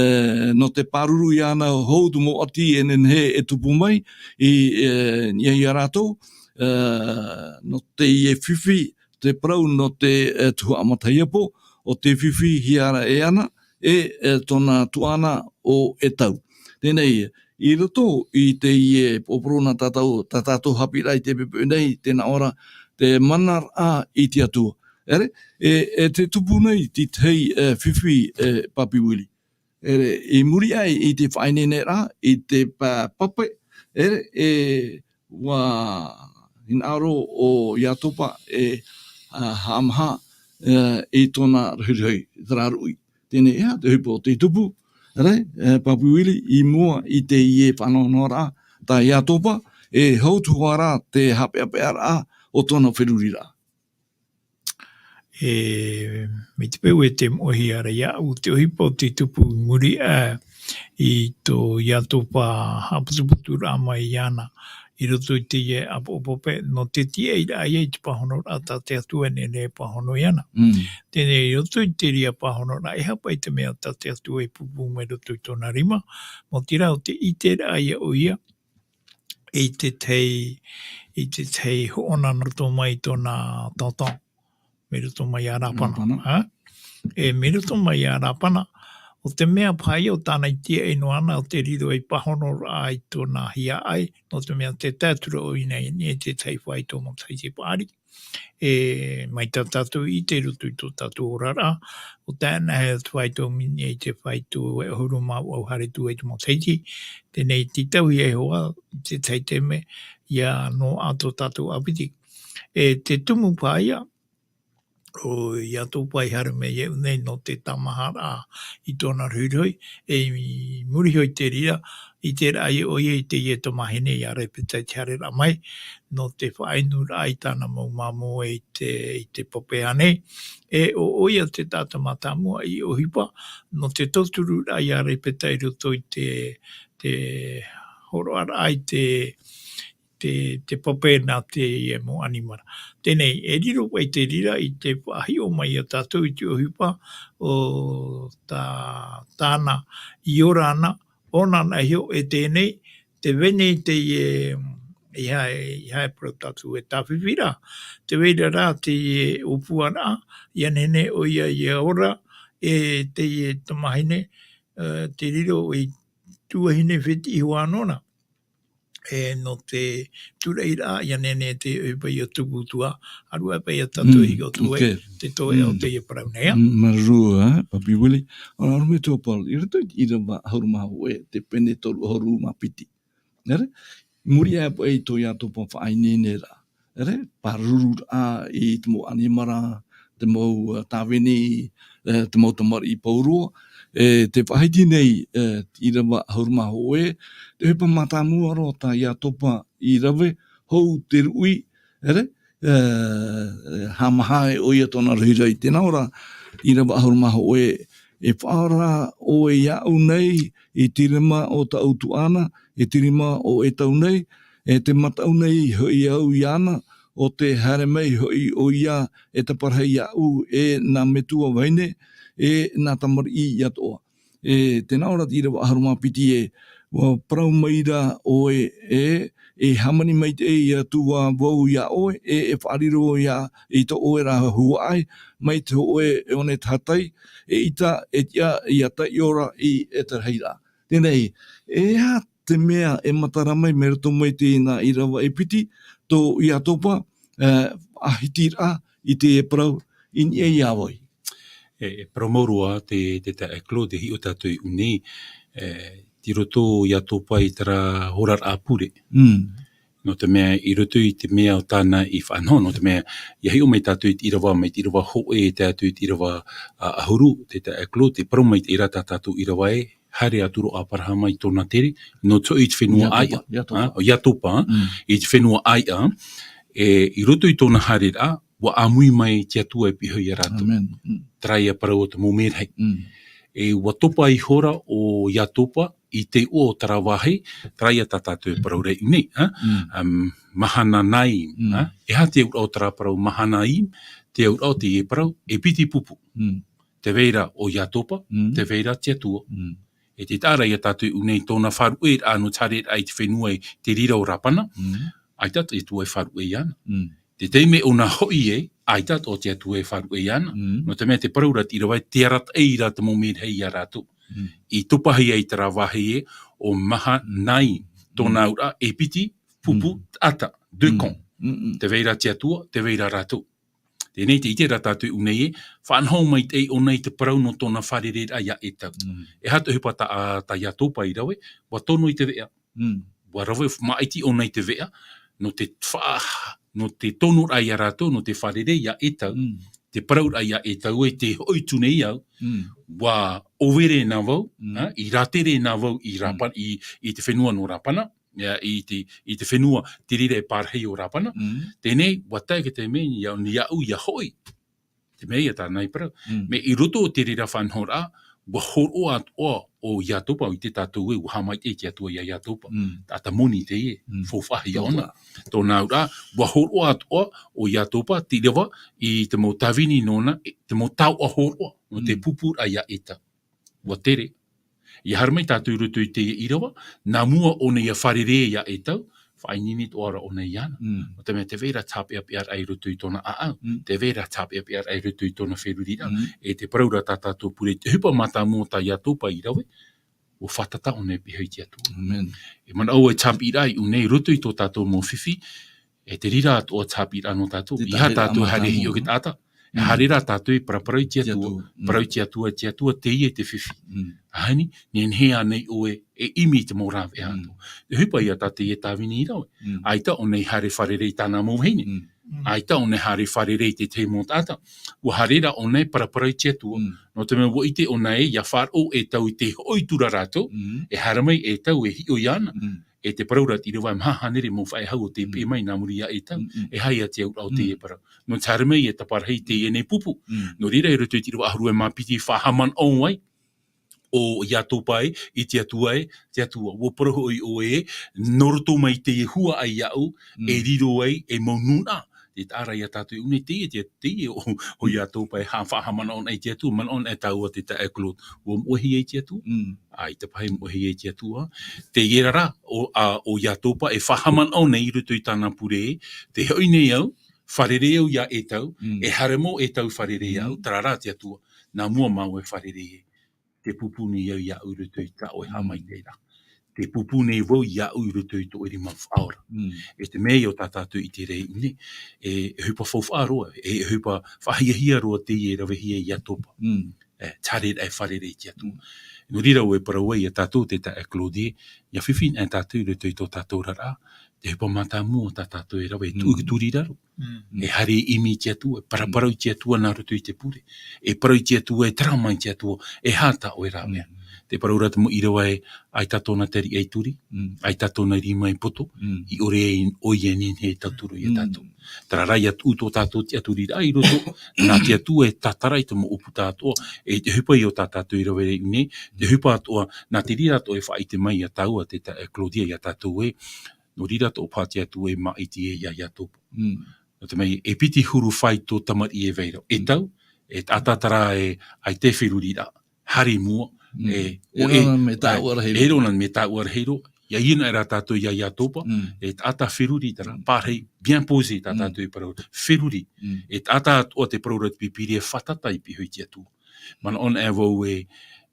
nō te pāruru iāna hou te mau ʻati e nehenehe e tupu mai i, e, niʻa iā rātou, e, nō teie fifi, te parau nō te, e, tuhaʻa matahiapo, ʻo te fifi Hiara ʻEana, e, e, tōna tuaʻana ʻo ʻEtau. Teie nei, i roto i teie pōporo nā tātou, tā tātou haʻapiʻiraʻa i te poʻipoʻi nei, tē nā ʻō ra, te manaraʻa i te Atua. ʻEre, e, e tē tupu nei te tahi, e, fifi, e, Papi Willie. ʻEre, i muri aʻe i te faʻaineineraʻa, i te pa-, pape, ʻere, e, ʻua hinaʻaro ʻo Iatopa e, a, haʻamāha, e, i tōna rohirohi, terā ruʻi. Teie nei, e aha te ʻohipa o tē tupu, ʻere, e, Papi Willie, i mua i teie faʻanahonahoraʻa, tā Iatopa, e hou atu ra te haʻapeʻapeʻaraʻa o tōna feruriraʻa. E, mai te peu e tē moʻehia ra iāʻu, te ʻohipa o tē tupu i muri aʻe i tō Iatopa haʻaputuputuraʻa mai iāna i roto i teie ʻāpoʻo pape, nō te tiʻairaʻa ia i te pāhonoraʻa tā te Atua e nehenehe e pāhono iāna. Mm. Teie nei, i roto i te reira pāhonoraʻa, e aha paʻi te mea tā te Atua i pūpū mai i roto i tōna rima, maoti rā ʻo te ʻiteraʻa ia ʻoia, i te tahi, i te tahi hoʻona nō roto mai i tōna tonton, mai roto mai iā Rapana. Rapana. Ha? E, mai roto mai iā Rapana, ʻo te mea paha ïa ʻo tāna i tīaʻi noa na ʻo te riro ei pāhonoraʻa i tōna hiaʻai, nō te mea tē tae atu ra ʻoia i niʻa i te tahi faito matahiti paʻari. E, mai tā tātou i ʻite i roto i tō tātou oraraʻa, ʻo tae noa atu ai tō mini i te faito e ʻahuru mā vaʻu haere atu ai te matahiti, teie nei tītauhia iho ā i te tahi taime, ʻia noaʻa tō tātou ʻāpiti. E, te tumu paha ïa, ʻo Iatopa i haere mai iāʻu nei nō te tāmāharaʻa i tōna rohirohi, e i muri iho i te reira, ʻiteraʻa ïa ʻoia i teie tamahine iā Repeta i te haereraʻa mai, nō te faʻainuraʻa i tāna mau māmā i te, i te pape ānei. E ʻo ʻoia te taʻata mātāmua i ʻohipa, nō te tauturu ra iā Repeta i roto i te, te hōroʻaraʻa i te, te, te pape nā teie mau ʻanimara. Teie nei, e riro paha i te reira i te faʻahiʻo mai iā tātou i te ʻohipa ʻo tā, tāna i ora ana, ʻōna na iho e teie nei, tē vai nei teie, e, ʻeiaha, ʻeiaha e parau tātou e tāfifi ra, tē vai ra rā teie ʻōpuaraʻa, ʻia nehenehe ʻoia ʻia ora, e teie tamahine, e, tē riro ei tuahine fētiʻi iho ā nōna. E, nō te tūraʻiraʻa, ʻia nehenehe te ʻohipa ʻia tupu atu ā, ʻāreʻa paha ʻia tātou e hika atu ai, te toeʻa o teie parau nei, ā. Mm, māuruuru, ā, Papi Willie. ʻOia, ʻorometua Paul, i roto i te ʻīrava ʻahuru mā hōʻē, te pene toru ʻahuru mā piti. Nē reira, i muri aʻe paha i tō Iatopa faʻaineineraʻa. Nē reira, pārururaʻa i te mau ʻanimara, te mau, ā, tāvini, e, te mau tamariʻi pauroa, e, tē faʻahiti nei, e, te ʻīrava ʻahuru mā hōʻē, te ʻohipa mātāmua roa tā Iatopa i rave, hou te ruʻi, nē reira, e, e, haʻamāha ʻoia tōna rohirohi. Tē nā ʻō ra, ʻīrava ʻahuru mā hōʻē, e faʻaora ʻoe iāʻu nei, i te rima o tāʻu tuaʻana, i te rima o ʻētabu nei, e tē mataʻu nei hoʻi au iāna, ʻo tē haere mai hoʻi ʻoia e taparahi iāʻu e nā metua vahine, e nā tamariʻi atoʻa. E, tē nā ʻō ra te ʻīrava ʻahuru mā piti ē, ʻua parau mai ra ʻoe ē, e hāmani maitaʻi atu ā vau iā ʻoe, e, e faʻariro ia i tō ʻoe ra huaʻai, mai te hōʻē ʻō nei tahatai, eʻita e tiʻa ʻia taiʻo ra i te rahiraʻa. Teie nei, e aha te mea e matara mai, mai roto mai i teie nā ʻīrava e piti, tō Iatopa, e, faʻahitiraʻa i te parau i niʻa iā vau. E, e parau mau roa te, te taeaʻe Claude, e hiʻo tātou i ʻō nei, e, tei roto Iatopa i terā oraraʻa pure. Mm. Nō te mea, i roto i te mea ʻo tāna i faʻanaho, nō te mea, ʻia hiʻo mai tātou i te ʻīrava, mai te ʻīrava hōʻē e tae atu i te ʻīrava, ā, ʻahuru, te taeaʻe Claude, tē parau maitaʻi ra tā tātou ʻīrava ē, haere atu ra ʻo ʻĀparahama i tōna tere, nō te hoʻi i te fenua ʻāiʻa. Iatopa, Iatopa. Ā, ʻo Iatopa, mm, i te fenua ʻāiʻa, e, i roto i tōna haereraʻa, ʻua ʻāmui mai te Atua e pihaʻi iho iā rātou. Amen. Mm. Terā ïa parau o te mau merahi. Mm. E ʻua topa ihora ʻo Iatopa i te iʻoa o terā vāhi, terā ïa tā tātou e parau ra i ʻō nei, ā? Mm. Um, Mahanaim, mm, ā? E aha te auraʻa o terā parau Mahanaim, te auraʻa o teie parau, e piti pupu. Mm. Tē vai ra ʻo Iatopa, mm, tē vai ra te Atua. Mm. E tē taʻa ra iā tātou i ʻō nei tōna faʻaruʻeraʻa nō te haereraʻa i te fenua i te reira o Rapana, mm, ʻaita te Atua e faʻaruʻe iāna. Mm. Te taime ʻōna hoʻi ē, ʻaita atoʻa te Atua e faʻaruʻe iāna. Mm. Nō te mea tē parau ra te ʻīrava ē, tē arataʻi ra te mau merahi iā rātou. Mm. I topahia i terā vāhi ē, ʻo Mahanaim, tōna, mm, auraʻa, e piti pupu, mm, taʻata, deux camps. Mm, mm. Tē vai ra te Atua, tē vai ra rātou. Teie nei, tē ʻite ra tātou i ʻō nei ē, faʻanaho maitaʻi ʻōna i te parau nō tōna fārereiraʻa iā ʻĒtau. Mm. E aha te ʻohipa tā, tā Iatopa i rave, ʻua tono i te veʻa. Mm. ʻUa rave māʻiti ʻōna i te veʻa, nō te fa-, nō te tonoraʻa iā rātou, nō te fārerei iā ʻĒtau, mm, te parauraʻa iā ʻĒtau ē, tē hoʻi atu nei au, mm, ʻua ʻōvere na vau, mm, ā, i rātere na vau i Rapa-, mm, i, i te fenua nō Rapana, ā, i te, i te fenua te reira e pārahi ʻo Rapana. Mm. Teie nei, ʻua tae i te taime iā, iāʻu ʻia hoʻi. Te mea ïa tāna i parau. Mm. Mea i roto o te reira faʻanahoraʻa, ʻua hōroʻa atoʻa ʻo Iatopa, ʻite tātou ē, ʻua haʻamaitaʻi te Atua iā Iatopa. Mm. Taʻata moni teie, mm, faufaʻahia ʻōna. Tōna auraʻa, ʻua hōroʻa atoʻa ʻo Iatopa, te ʻīrava, i te mau tāvini nōna, e, te mau taoʻa hōroʻa, nō te, mm, pupuraʻa iā ʻĒtau. ʻUa tere. ʻIa haere mai tātou i roto i teie ʻīrava, nā mua ʻōna ʻia fārerei iā ʻĒtau, paʻi nini toʻa ra ʻōna iāna. Mm. ʻO te mea tē vai ra te haʻapeʻapeʻaraʻa i roto i tōna ʻāʻau, Mm. tē vai ra te haʻapeʻapeʻaraʻa i roto i tōna feruriraʻa, Mm. e te parau ra tā tātou pure, te ʻohipa mātāmua tā Iatopa i rave, ʻua fātata ʻōna i pihaʻi i te Atua. Amen. E manaʻo e te haʻapiʻiraʻa i ʻō nei, i roto i tō tātou mau fifi, e te reira atoʻa te haʻapiʻiraʻa nō tātou, Te ʻeiaha tātou e haere mātāmua. hiʻo i te taʻata. E Mm. haere rā tātou e paraparau i te Te Atua, Atua. Mm. parau i te Atua, te Atua, teie te fifi. Mm. ʻAhani, nehenehe ānei ʻoe e ʻimi i te mau rāveʻa Mm. atoʻa. E ʻohipa ia tā teie tāvini i rave. Mm. ʻAita ʻōna i haere fārerei i tāna mau vahine. Mm. ʻAita ʻōna i haere fārerei i te tahi mau taʻata. ʻUa haere rā ʻōna e paraparau i te Atua. Mm. Nō te mea ʻua ʻite ʻōna ē, ʻia faʻaroʻo ʻEtau i te hoʻi atu ra rātou, Mm. e haere mai ʻEtau e hiʻo iāna. Mm. E te parau ra te ʻīrava, e maha hānere mau faʻehau ʻo tei Mm. peʻe mai nā muri iā ʻEtau, Mm, mm. e aha ia te auraʻa o Mm. teie parau. Nō te haere mai e taparahi i teie nei pupu. Mm. Nō reira, i roto i te ʻīrava ʻahuru e mā piti, faʻahaʻamanaʻo ai ʻo Iatopa ē, i te Atua ē, te Atua, ʻua parau hoʻi ʻoe ē, nō roto mai teie huaʻai iāʻu, Mm. e riro ai, e mau nūnaʻa. Tē taʻa ra ia tātou i ʻō nei, teie, te, teie ʻo, ʻo Iatopa e ha-, faʻahaʻamanaʻo anaʻe i te Atua, manaʻo anaʻe tāua te taeaʻe Claude. ʻUa moʻehia ai te Atua? Mm. ʻAita paha e moʻehia ai te Atua. Teie rā, ʻo, ā, ʻo Iatopa e faʻahaʻamanaʻo nei i roto i tāna pure, tē hoʻi nei au, fārerei au iā ʻEtau, Mm. e haere mau ʻEtau fārerei Mm. au, terā rā te Atua, nā mua māua e fārerei ē, tē pūpū nei au iāʻu i roto i tā ʻoe Mm. haʻamaitaʻiraʻa. Tē pūpū nei vau iāʻu i roto i tō ʻoe rima faʻaora. Mm. E te mea ïa tā tātou i ʻite ra i ʻō nei, e, e ʻohipa faufaʻa roa, e, e ʻohipa faʻahiahia roa teie e ravehia e Iatopa. Mm. E, te haereraʻa e fārerei i te Atua. Mm. Nō reira ʻua parau ai ia tātou te taeaʻe Claude, ʻia fifi anaʻe tātou i roto i tō tātou oraraʻa, te ʻohipa mātāmua tā tātou e rave, e Mm. tuʻu i te ʻūrira roa. Mm. E haere e ʻimi i te Atua, e paraparau i te Atua nā roto i te pure. E parau i te Atua, e terā mai te Atua, e aha tā ʻoe rāveʻa. Mm. Tē parau ra te mau ʻīrava ē, ʻaita tōna tariʻa e turi, Mm. ʻaita tōna rima e poto, Mm. i ʻore ai ʻoia e nehenehe e tauturu ia Mm. tātou. Terā rā ʻia tuʻu tō tātou tiʻaturiraʻa i roto, nā te Atua e tātara i te mau ʻōputa atoʻa, e te ʻohipa ïa tā tātou e rave ra i ʻō nei, te ʻohipa atoʻa, nā te reira atoʻa e faʻaʻite mai ia tāua te taeaʻe Claude ia tātou ē, nō reira atoʻa paha te Atua e māʻiti ai ia Iatopa. Mm. Nō te mea, e piti huru faito tamariʻi e vai ra. Mm. ʻEtau, e taʻata terā e, ʻaita e feruriraʻa, haere i mua, Mm. e, E ʻo, e, rānō mea tāuʻa rahi roa. e rānō mea tāuʻa rahi roa. ʻIa ʻī anaʻe rā tātou ia Iatopa, Mm. e taʻata feruri terā, Mm. pārahi, bien posé tā Mm. tātou e parau, feruri. Mm. E taʻata atoʻa tē parau ra te Pīpīria e fātata i pihaʻi i te Atua. Manaʻo anaʻe vau ē,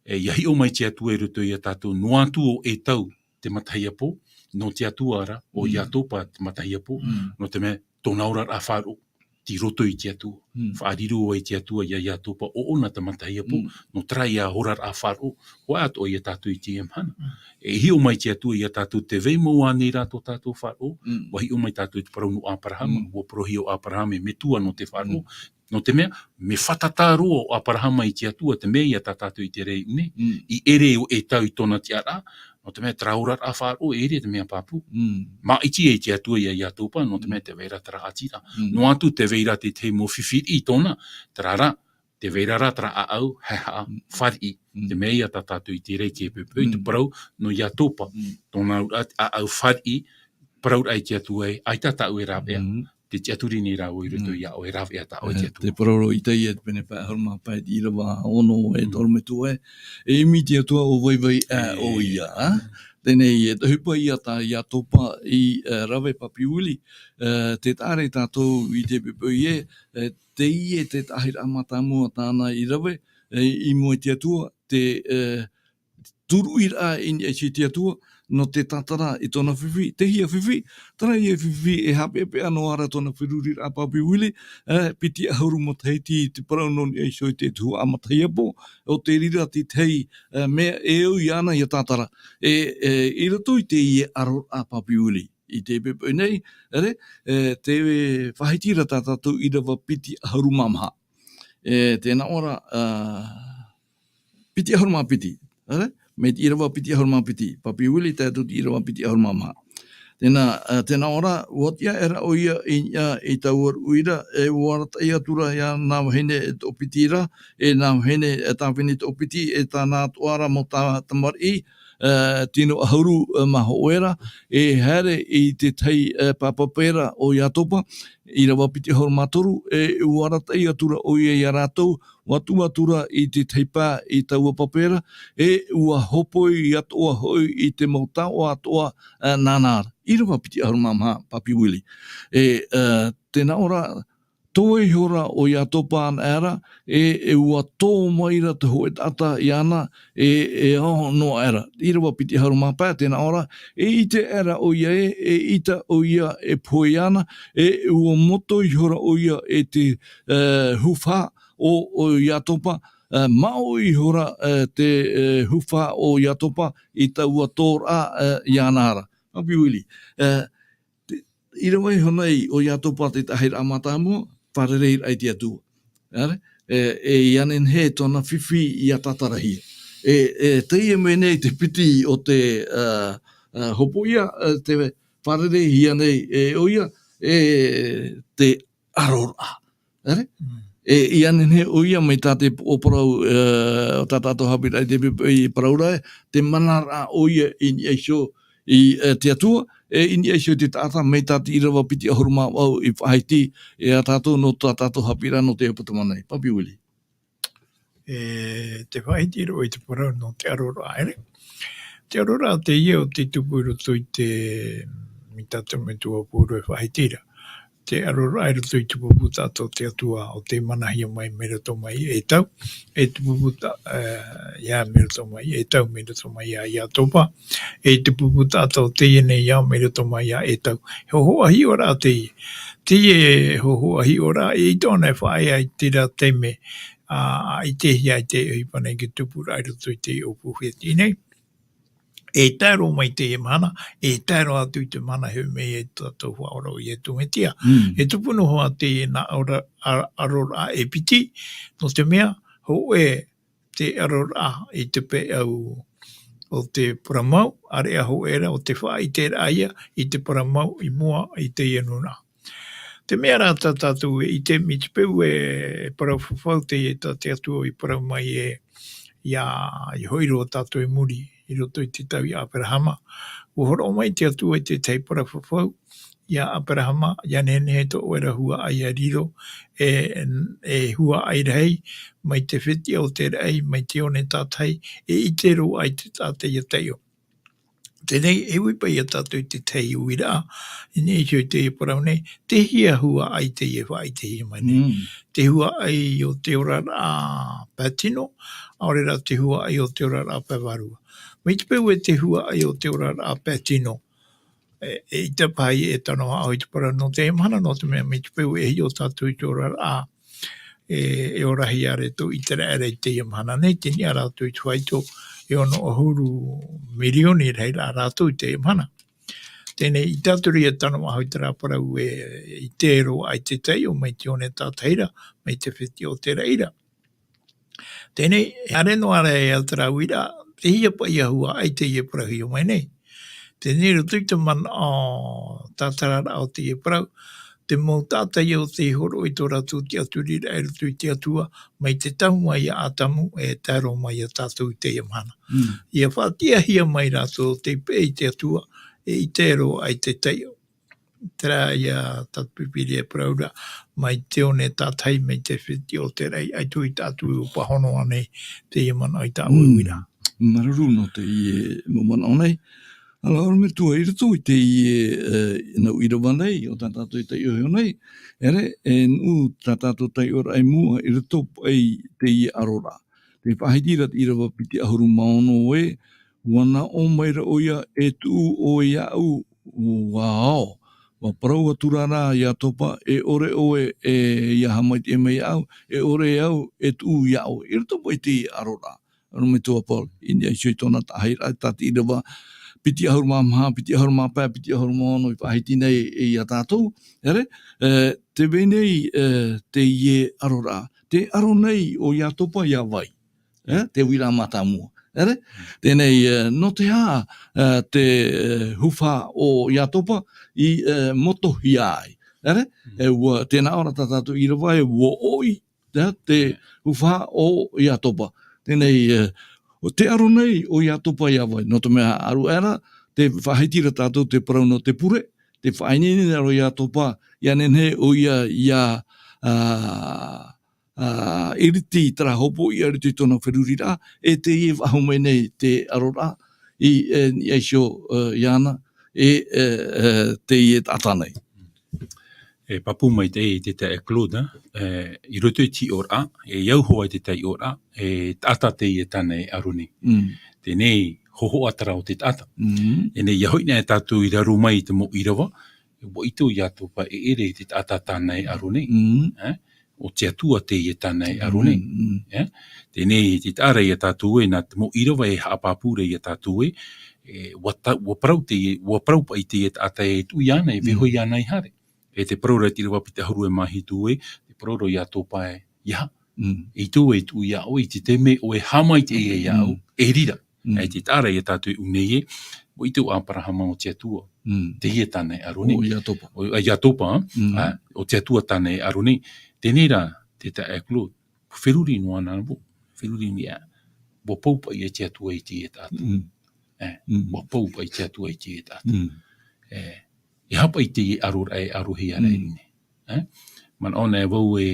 e, ʻia hiʻo mai te Atua i roto ia tātou, noa atu ʻo ʻEtau te matahiapo, nō te Atua ra, ʻo Mm. Iatopa te matahiapo, Mm. nō te mea, tōna oraraʻa faʻaroʻo, tei roto i te Atua. Mm. Faʻariro ai te Atua ia Iatopa ʻo ʻōna te matahiapo, Mm. nō terā ïa oraraʻa faʻaroʻo, ʻoia atoʻa ia tātou i teie mahana. Mm. E hiʻo mai te Atua ia tātou tē vai mau ānei rā tō tātou faʻaroʻo, Mm. ʻua hiʻo mai tātou i te parau nō ʻĀparahama, Mm. ʻua parauhia ʻo ʻĀparahama e metua nō te faʻaroʻo, Mm. nō te mea, mea fātata roa ʻo ʻĀparahama i te Atua, te mea ïa tā tātou i ʻite ra i ʻō nei, Mm. i ʻere ʻo ʻEtau i tōna tiʻaraʻa, nō te mea terā oraraʻa faʻaroʻo, e ʻere te mea pāpū. Mm. Māʻiti ai te Atua ia Iatopa, nō te Mm. mea tē vai ra terā ʻātiraʻa. Mm. Noa atu tē vai ra te tahi mau fifi riʻi tōna, terā rā, tē vai ra rā terā ʻāʻau, haehaʻa, Mm. fāriʻi. Mm. Te mea ïa tā tātou i ʻite ra i te poʻipoʻi, te Mm. parau nō Iatopa, Mm. tōna ʻāʻau fāriʻi, parauraʻa i te Atua ē, ʻaita tāʻu e rāveʻa. Mm. Tē tiʻaturi nei rāua i roto Mm. iā ʻoe, rāveʻa tā ʻoe te Eh, Atua. Te parau roa i teie, te pene pae ʻahuru mā pae, te ʻīrava ono e Mm. toru metua ē. E ʻimi te Atua ʻo vaivai, eh, E. ʻoia, eh? Teie, e te ʻohipa ïa tā Iatopa i, eh, rave, Papi Willie, eh, tē taʻa ra ia tātou i te poʻipoʻi ē, eh, teie te taʻahiraʻa mātāmua tāna i rave, eh, i mua i te Atua, te, eh, turuʻiraʻa i niʻa i te Atua, nō te tātara i tōna fifi, te hia fifi, terā ïa fifi e haʻapeʻapeʻa noa ra tōna feruriraʻa, Papi Willie, eh, piti ʻahuru matahiti te parau nō niʻa iho i te tuhaʻa matahiapo, ʻo te reira te tahi, eh, mea e au iāna ʻia tātara, e, e, i roto i teie ʻaroraʻa, Papi Willie. I te poʻipoʻi nei, ʻere, e, tē faʻahiti ra tā tātou ʻīrava piti ʻahuru mā maha. E, tē nā ʻō ra, ā, piti ʻahuru mā piti, ʻere? Mai te ʻīrava piti ʻahuru mā piti, Papi Willie, tae atu te ʻīrava piti ʻahuru mā maha. Tēnā, ā, tē nā ʻō ra, ʻua tiʻa aʻera ʻoia i, ā, i taua ruʻi ra, e ʻua arataʻi atu ra ia nā vahine e toʻopiti ra, e nā vahine e tāvini toʻopiti, e tāna atoʻa ra mau tā-, tamariʻi, ā, tino ʻahuru, ā, mā hōʻē ra, e haere i te tahi, ā, pāpapāpā ra o Iatopa, ʻīrava piti ʻahuru mā toru, e ʻua arataʻi atu ra ʻoia iā rātou, ʻua tuʻu atu ra i te tahi pae i taua pāpapāpā ra, e ʻua hōpoi atoʻa hoʻi i te mau taoʻa atoʻa, ā, nāna ra. ʻĪrava piti ʻahuru mā maha, Papi Willie. E, ā, tē nā ʻō ra, toe ihora ʻo Iatopa anaʻe ra, e, e ʻua tō mai ra te hōʻē taʻata iāna, e, e ao noa aʻe ra. ʻĪrava piti ʻahuru mā pae, tē nā ʻō ra, e ʻite aʻe ra ʻoia ē, e ʻita ʻoia e pohe iāna, e ʻua moto ihora ʻoia e te, ā, hufaʻa o, o Iatopa, ā, māʻohi ihora, ā, te, ā, hufaʻa o Iatopa i taua tōraʻa, ā, iāna ra. Papi Willie, ā, te, ʻīrava iho nei ʻo Iatopa te tahi ra mātāmua, fārereiraʻa i te Atua. ʻĒ? E, e ʻia nehenehe tōna fifi ʻia tātarahia. E, e teie mai nei te piti o te, ā, ā, hopoiʻa, ā, tē fārereihia nei e ʻoia, e te aroraʻa. ʻĒ? Mm. E ʻia nehenehe ʻoia mai tā te pō-, parau, ā, tā tātou haʻapiʻiraʻa i te pīpīria parau ra, te manaraʻa ʻoia i niʻa iho i, ā, te Atua, e i niʻa iho i te taʻata mai tā te ʻīrava piti ʻahuru mā vaʻu i faʻahiti iā tātou nō tā tātou haʻapiʻiraʻa nō te ʻāpōsetolo nei. Papi Willie. E te faʻahiti roa i te parau nō te aroraʻa, ʻere? Te aroraʻa teie ʻo tē tupu i roto i te, mai tā te metua Pauro e faʻahiti ra. Te aroraʻa i roto i te pupu taʻata o te Atua, ʻo tē manahia mai, mai roto mai iā Esau, e te pupu ta-, e, ia mai roto mai iā Esau, mai roto mai iā Iatopa, e te pupu taʻata o teie nei ao, mai roto mai iā Esau. He hōhoʻa hiʻoraʻa teie. Teie hōhoʻa hiʻoraʻa, e ʻaita ʻōna e faʻaea i terā taime, ā, ʻaita e hiʻo i te ʻohipa nei i te tupuraʻa i roto i te ʻōpuhi nei. E tae roa mai teie mahana, e tae roa atu i te mahana e hoʻi mai ai tō tātou Faʻaora ʻo Iesu Mesia. Mm. E tupu noa atu teie nā ora-, a-, aroraʻa e piti, nō te mea, hōʻē te aroraʻa i te peʻau o te parau mau, ʻāreʻa hōʻē rā ʻo te faʻaʻiteraʻa ia i te parau mau i mua i teie nūnaʻa. Te mea rā tā tātou e ʻite, mai te peu e parau fafau teie tā te Atua i parau mai e, ia, i hoʻi roa tātou i muri, i roto i te tau iā Aperahama. ʻUa hōroʻa mai te Atua i te tahi parau fafau, iā Aperahama, ʻia nehenehe tō ʻoe ra huaʻai ʻa riro, e, e huaʻai rahi, mai te fetiʻa o te raʻi, mai te one tātahi, e ʻite roa i te taʻata ʻia taiʻo. Teie nei, e ui paʻi ia tātou i te tahi uiraʻa, i niʻa iho i teie parau nei, te hia huaʻai teie e faʻaʻitehia mai nei. Mm. Te huaʻai o te oraraʻa pae tino, ʻaore rā te huaʻai o te oraraʻa pae vārua. Mai te peu e te huaʻai o te oraraʻa pae tino, e, e ʻaita paʻi e tano aʻo i te parau nō teie mahana, nō te mea mai te peu e hiʻo tātou i te oraraʻa, e, e orahia ra tō ʻĪteraʻera i teie mahana nei, tei niʻa rātou i te faito e ono ʻahuru mirioni rahiraʻa rātou i teie mahana. Teie nei, ʻaita atu ra ia tano aʻo i terā parau e, i te ero ai te taiʻo mai te one tātahi ra, mai te fetiʻa o te raʻi ra. Teie nei, e haere noa ra ia terā uiraʻa, te hia paʻi ia huaʻai teie e parauhia mai nei. Teie nei, i roto i te manaʻo tātararaʻa o teie parau, te mau taʻata ia ʻo tē hōroʻa i tō rātou tiʻaturiraʻa i roto i te Atua, mai te tahi mai iā Atamu, e tae roa mai iā tātou i teie mahana. Mm. ʻIa faʻatiʻahia mai rātou tei peʻe i te Atua, e ʻite roa ai te taiʻo. Terā ia tā te Pīpīria e parau ra, mai te one tātahi, mai te fetiʻa o te raʻi, ʻaita i taʻatu e pāhono ānei teie manaʻo i tāʻu e ui ra. Mm. Māuruuru nō teie mau manaʻo nei. ʻĀreʻa, ʻorometua, i roto i teie, e, nau ʻīrava nei, ʻo tā tātou e taiʻo iho nei, ʻere, e nuʻu tā tātou taiʻoraʻa i mua, i roto paʻi teie aroraʻa. Tē faʻahiti ra te ʻīrava piti ʻahuru mā ono ē, ʻua nā ʻō mai ra ʻoia, e tuʻu ʻoe iāʻu, ʻua ao. ʻUa parau atu ra rā Iatopa, e ʻore ʻoe, e, ʻia haʻamaitaʻi mai iāʻu, e ʻore au, e tuʻu iāʻu. I roto paʻi teie aroraʻa. ʻĀreʻa, ʻorometua Paul, i niʻa iho i tōna taʻahiraʻa, tā te ʻīrava piti ʻahuru mā maha, piti ʻahuru mā pae, piti ʻahuru mā ono i faʻahiti nei iā tātou, ʻere, e, tē vai nei, e, teie aroraʻa, tē aro nei ʻo Iatopa iā vai? E, te uiraʻa mātāmua, ʻere? Teie nei, e, nō te aha, e, te, e, hufaʻa o Iatopa i, e, motohia ai, ʻere? E, ʻua, tē nā ʻō ra tā tātou ʻīrava ē, ʻua ʻoi, te, te hufaʻa o Iatopa. Teie nei, e, ʻO te aro nei ʻo Iatopa iā vai, nō te mea ʻaru aʻera, tē faʻahiti ra tātou te parau nō te pure, tē faʻaineine ra ʻo Iatopa, ʻia nehenehe ʻoia ʻia, ā, ā, ʻiriti i terā hopoiʻa i roto i tōna feruriraʻa, e teie e faʻahou mai nei te aroraʻa, i, e, i niʻa iho, e, iāna, e, e, e, teie taʻata nei. E pāpū maitaʻi te taeaʻe Claude, e, i roto i te hiʻoraʻa, e au hoʻi te taeaʻe hiʻoraʻa, e taʻata teie tāna e aro nei. Mm. Teie nei, hōhoʻa terā o te taʻata. Mm. Teie nei, ʻia hoʻi na tātou i raro mai i te mau ʻīrava, ʻua ʻite ʻo Iatopa e ʻere i te taʻata tāna e aro nei. Mm. E, ʻo te Atua teie tāna e aro nei. Mm, mm. E, teie nei, tē taʻa ra ia tātou ē, nā te mau ʻīrava e haʻapāpū ra ia tātou ē, e, ʻua ta-, ʻua parau teie, ʻua parau paʻi teie taʻata e tuʻu iāna, e vaiiho iāna i haere. E te parau ra i te ʻīrava piti ʻahuru e mā hitu ē, te parau ra ʻo Iatopa ē, ʻeiaha. Mm. E ʻaita e tuʻu iā ʻoe, i te taime ʻoe e haʻamaitaʻi ai iāʻu, e riro. Mm. E tē taʻa ra ia tātou i ʻō nei ē, ʻua ʻite ʻo Aperahama ʻo te Atua. Mm. Teie tāna e aro nei. ʻO Iatopa. ʻO, ʻo Iatopa, ā? Mm. Ā, ʻo te Atua tāna e aro nei. Teie nei rā, te taeaʻe Claude, feruri noa na vau, feruri noa. ʻUa pau paʻi ia te Atua i teie taʻata. Mm. E, mm. ʻUa pau paʻi te Atua i teie taʻata. Mm. E, ʻeiaha paʻi teie aroraʻa e arohia ra i ʻō nei. E? Manaʻo na vau ē,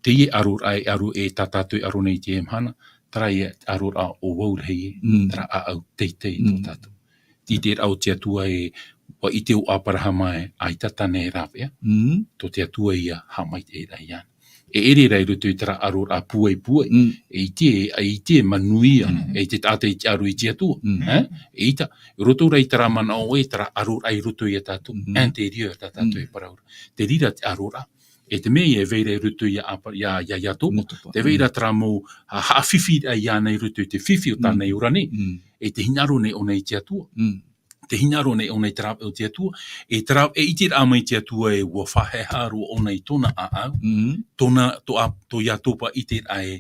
teie aroraʻa e aro, e tā tātou e aro nei i teie mahana, terā ia aroraʻa ʻo vau rahi ē, mm, terā ʻāʻau teitei tō tātou. Tē ʻite ra ʻo te Atua ē, ʻua ʻite ʻo Aperahama ē, ʻaita tāna e rāveʻa, mm, tō te Atua ïa haʻamaitaʻi ra iāna. E ʻere ra i roto i terā aroraʻa puai puai, mm, e ʻite, e ʻite manuia, mm, e te taʻata i te aro i te Atua, mm, e? ʻEita, i roto rā i terā manaʻo ē, terā aroraʻa i roto ia tātou, mm, intérieur tā tātou e parau ra. Te reira te aroraʻa. E te mea ïa e vai ra i roto ia Apa-, ia, ia, ia Iatopa. Iatopa. Tē vai ra terā mau, ā, haʻafifi ra iāna i roto i te fifi o tāna e ora nei. Mm. E te hinaʻaro nei ʻōna i te Atua. Mm. Te hinaʻaro nei ʻōna i te rāveʻa o te Atua. E te rā-, e ʻite ra mai te Atua ē ʻua faʻahaʻehaʻa roa ʻōna i tōna ʻāʻau. Mm. Tōna, tō a-, tō Iatopa ʻiteraʻa ē,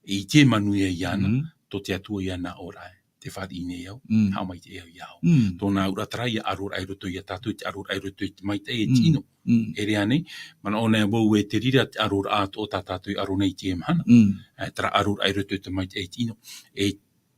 e ʻite manuia iāna, mm, tō te Atua ïa nā ʻō ra ē. Tē fāriʻi nei au, mm, haʻamaitaʻi au iāʻu. Mm. Tōna auraʻa terā ïa aroraʻa i roto ia tātou, te aroraʻa i roto i te maitaʻi e te ʻino. Mm. E ʻere ānei, manaʻo na vau ē te reira te aroraʻa atoʻa tā tātou e aro nei i teie mahana. Mm. E, terā aroraʻa i roto i te maitaʻi e te ʻino. E,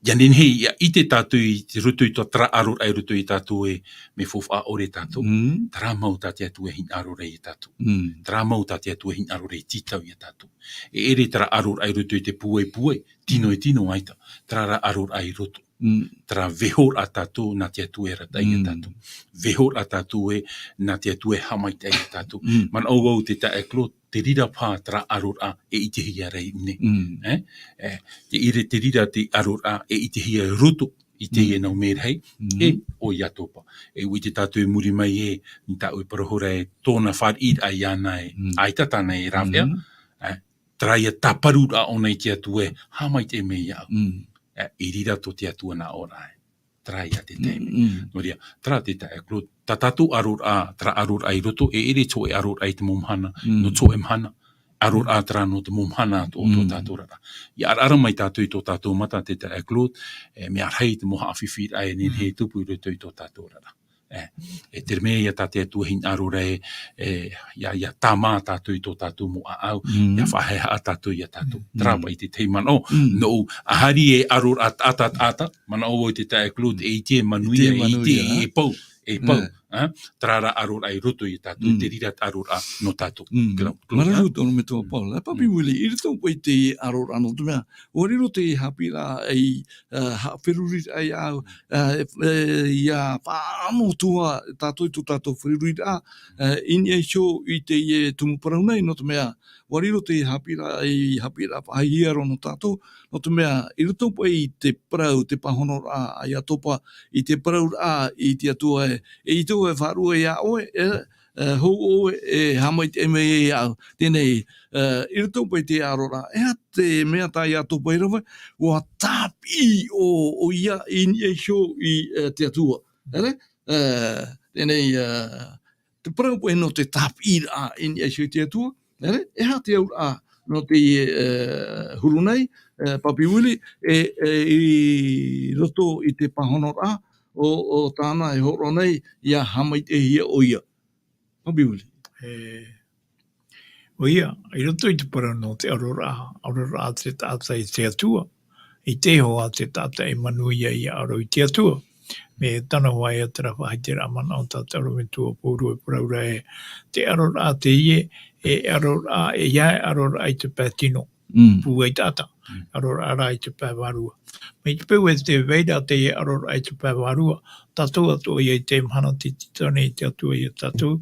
ʻia nehenehe ʻia ʻite tātou i roto i tō terā aroraʻa i roto ia tātou ē, mea faufaʻa ʻore tātou. Mm. Terā mau tā te Atua e hinaʻaro ra ia tātou. Mm. Terā mau tā te Atua e hinaʻaro ra e tītau ia tātou. E ʻere terā aroraʻa i roto i te puai puai, tino e tino ʻaita. Terā rā aroraʻa i roto. Mm. Terā vaiihoraʻa tātou nā te Atua e arataʻi ia tātou. Mm. Vaiihoraʻa tātou ē, nā te Atua e haʻamaitaʻi ia tātou. Mm. Manaʻo vau te taeaʻe Claude, te reira paha terā aroraʻa e ʻitehia ra i ʻō nei. Mm. E? E, te ʻere te reira te aroraʻa e ʻitehia i roto i teie, mm, nau merahi, mm, e ʻo Iatopa. E ʻua ʻite tātou i muri mai ē, nā tāʻu e parau ra ē, tōna fāriʻiraʻa iāna ē, mm, ʻaita tāna e rāveʻa, mm, e, terā ïa tāparuraʻa ʻōna i te Atua ē, haʻamaitaʻi mai iāʻu. Mm. E, i reira tō te Atua nā ʻō ra ē. Terā ïa te taime. Mm, mm. Nō reira, terā te taeaʻe Claude, tā tātou aroraʻa, terā aroraʻa i roto, e ʻere te hōʻē aroraʻa i te mau mahana, mm, nō te hōʻē mahana, aroraʻa terā nō te mau mahana atoʻa tō, mm, tātou oraraʻa. ʻIa ʻaraʻara mai tātou i tō tātou mata te taeaʻe Claude, e, mea rahi te mau haʻafifiraʻa e nehenehe e tupu i roto i tō tātou oraraʻa. E, e te mea ïa tā te Atua e hinaʻaro ra ē, e, ʻia, ʻia tāmā tātou i tō tātou mau ʻāʻau, mm, ʻia faʻahaʻehaʻa tātou ia tātou. Mm. Terā paʻi te tahi manaʻo, mm, nōʻu, ā, haere e aroraʻa taʻata, taʻata, manaʻo vau te taeaʻe Claude, e ʻite manuia, e ʻite, e pau, e pau, mm, ā, terā rā aroraʻa i roto ia tātou, mm, te reira te aroraʻa nō tātou. Mm. Claude, Claude, māuruuru ā? Tō ʻoe metua Paul, ā, Papi, mm, Willie, i roto paʻi i teie aroraʻa nō te mea, ʻua riro te haʻapiʻiraʻa ei, ā, haʻaferuriraʻa iāʻu, ā, e, e, ʻia faʻaʻamu atu ā tātou i tō tātou feruriraʻa, ā, i niʻa iho i teie tumu parau nei, nō te mea, ʻua riro te haʻapiʻiraʻa, ei haʻapiʻiraʻa faʻahiahia roa nō tātou, nō te mea, i roto paʻi i te parau, te pāhonoraʻa a Iatopa, i te parauraʻa i te Atua ē, e ʻaita vau e faʻaruʻe iā ʻoe, e, e, hou ʻoe e haʻamaitaʻi mai iāʻu. Teie nei, e, i roto paʻi i te aroraʻa, e aha te mea tā Iatopa i rave, ʻua tāpiʻi ʻo, ʻoia i niʻa iho i, e, te Atua. ʻEre? E, teie nei, e, te parau paʻi nō te tāpiʻiraʻa i niʻa iho i te Atua. ʻEre? E aha te auraʻa nō te, e, huru nei, e, Papi Willie, e, e, i roto i te pāhonoraʻa, ʻo, ʻo tāna e hōroʻa nei, ʻia haʻamaitaʻihia ʻoia. Papi Willie. E, ʻoia, i roto i te parau nō te aroraʻa, aroraʻa te taʻata i te Atua, ʻite iho ā te taʻata e manuia ia aro i te Atua. Mea tāna hoʻi ia terā faʻaʻiteraʻa manaʻo tā te ʻorometua Pauro e parau ra ē, te aroraʻa teie, e aroraʻa, e ia e aroraʻa i te pae tino. Mm. Pūai taʻata. Mm. Aroraʻa rā i te pae vārua. Mai te peu e tē vai ra teie aroraʻa i te pae vārua, tātou atoʻa ia i te mahana tē tītau nei te Atua ia tātou,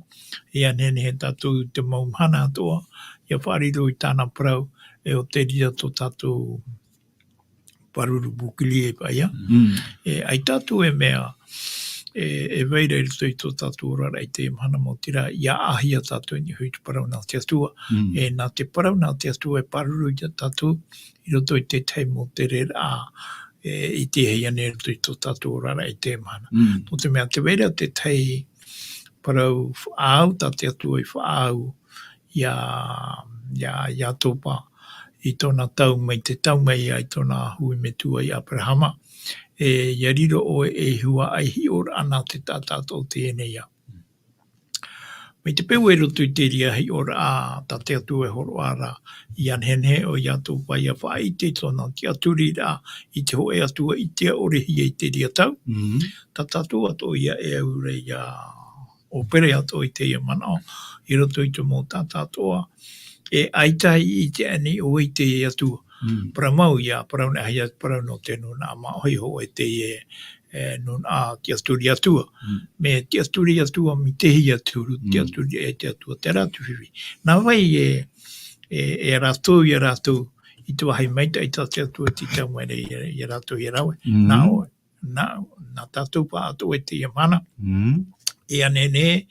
ia nehenehe tātou i te mau mahana atoʻa, ia faʻariro i tāna parau, e ʻo te reira tō tātou pāruru bouclier paʻi ā. Mm. E, ʻaita atu e mea, e, e vai ra i roto i tō tātou oraraʻa i teie mahana, maoti rā, ia ʻāhia tātou i niʻa hoʻi i te parau nā te Atua. Mm. E, nā te parau nā te Atua e pāruru ia tātou i roto i te tahi mau tereraʻa, e, i te hei ane i roto i tō tātou oraraʻa i teie mahana. Mm. Nō te mea tē vai ra te tahi parau faʻaau tā te Atua i faʻaau ia, ia, ia Iatopa i tōna tau mai, te tau mai ia i tōna hui metua i Aperahama. E, ia riro ʻoe ei huaʻai hiʻoraʻa nā te taʻata atoʻa teie nei ā. Mai te peu e roto i te reira hiʻoraʻa tā te Atua e hōroʻa ra, ia nehenehe ʻo Iatopa ia faʻaʻite i tōna tiʻaturiraʻa i te hōʻē Atua ʻitea ʻore hia i te reira tau. Mm. Tā tātou atoʻa ia e au ra ia ʻōpere atoʻa i teie manaʻo, i roto i te mau taʻata atoʻa, e ʻaita i ʻite aʻenei ʻoe i teie Atua. Mm. Parau mau ia, parau nei ʻaita, parau nō te nūnaʻa māʻohi hōʻē teie, e, nūnaʻa tiʻaturi Atua. Mm. Mea tiʻaturi Atua, mai te hia te huru, Mm. tiʻaturi e te Atua, terā te fifi. Nā vai e, e, e rātou, ia rātou, i te vāhi maitaʻi tā te Atua tītau mai nei ia, ia rātou ia rave. Mm. Nā ʻoe, nā, nā tātou pāʻatoʻa i teie mahana. Mm. E ʻia nehenehe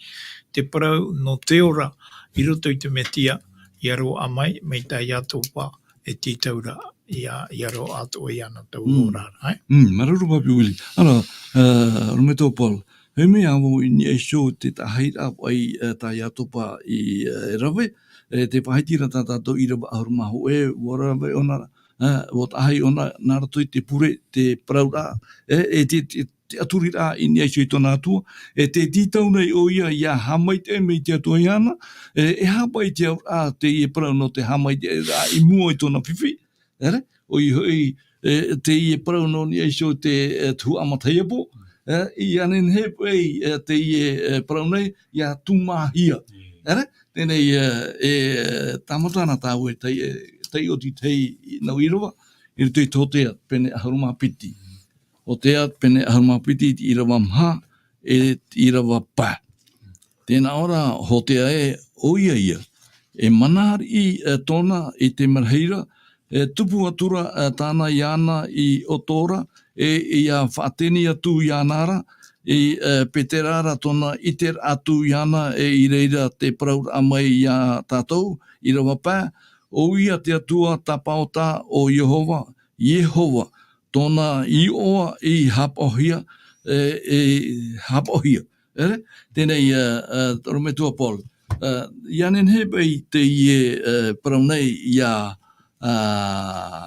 te parau nō te ora i roto i te Mesia, ia roaʻa mai, mai tā Iatopa e tītau ra, ia, ia roaʻa atoʻa iāna tau Mm. ora ra, e? Mm, māuruuru papi Willie. Ara, e, ʻorometua Paul, e mea vau i niʻa iho te tahi ra paʻi, e, tā Iatopa i, e, rave, e, tē faʻahiti ra tā tātou ʻīrava ʻahuru mā hōʻē, ʻua rave ʻōna, e, ʻua tahi ʻōna, nā roto i te pure, te parau ra, e, e te, te, tiʻaturiraʻa i niʻa iho i tōna Atua, e tē tītau nei ʻoia ia haʻamaitaʻi mai te Atua iāna, e, e aha paʻi te auraʻa teie parau nō te haʻamaitaʻiraʻa i mua i tōna fifi, ʻere? ʻOia hoʻi, e, teie parau nō niʻa iho te, e, tuhaʻa matahiapo, e, ʻia nehenehe paʻi, e, teie, e, parau nei, ia tūmāhia. Mm. ʻEre? Teie nei, e, e, tāmata na tāua e taiʻo, e, taiʻo i te tahi nau ʻīrava, i roto i te Hōtea, pene ʻahuru mā piti. Hōtea, pene ʻahuru mā piti, i te ʻīrava maha, e te ʻīrava pae. Tē nā ʻō ra, Hōtea ē, ʻoia ia, e mana ariʻi, e, tōna i te merahi ra, e tupu atu ra, e, tāna iāna i ʻOto ra, e, ʻia faʻateni atu iāna ra, i, e, Petera ra tōna ʻiteraʻa atu iāna, e, i reira te parauraʻa mai ia tātou, ʻīrava pae, ʻoia te Atua tapaota ʻo Iehova, Iehova, tōna iʻoa i hapaʻohia, e, e hapaʻohia. ʻEre? Teie nei, e, e, ʻorometua Paul. E, ʻia nehenehe paʻi teie, e, parau nei ʻia, a,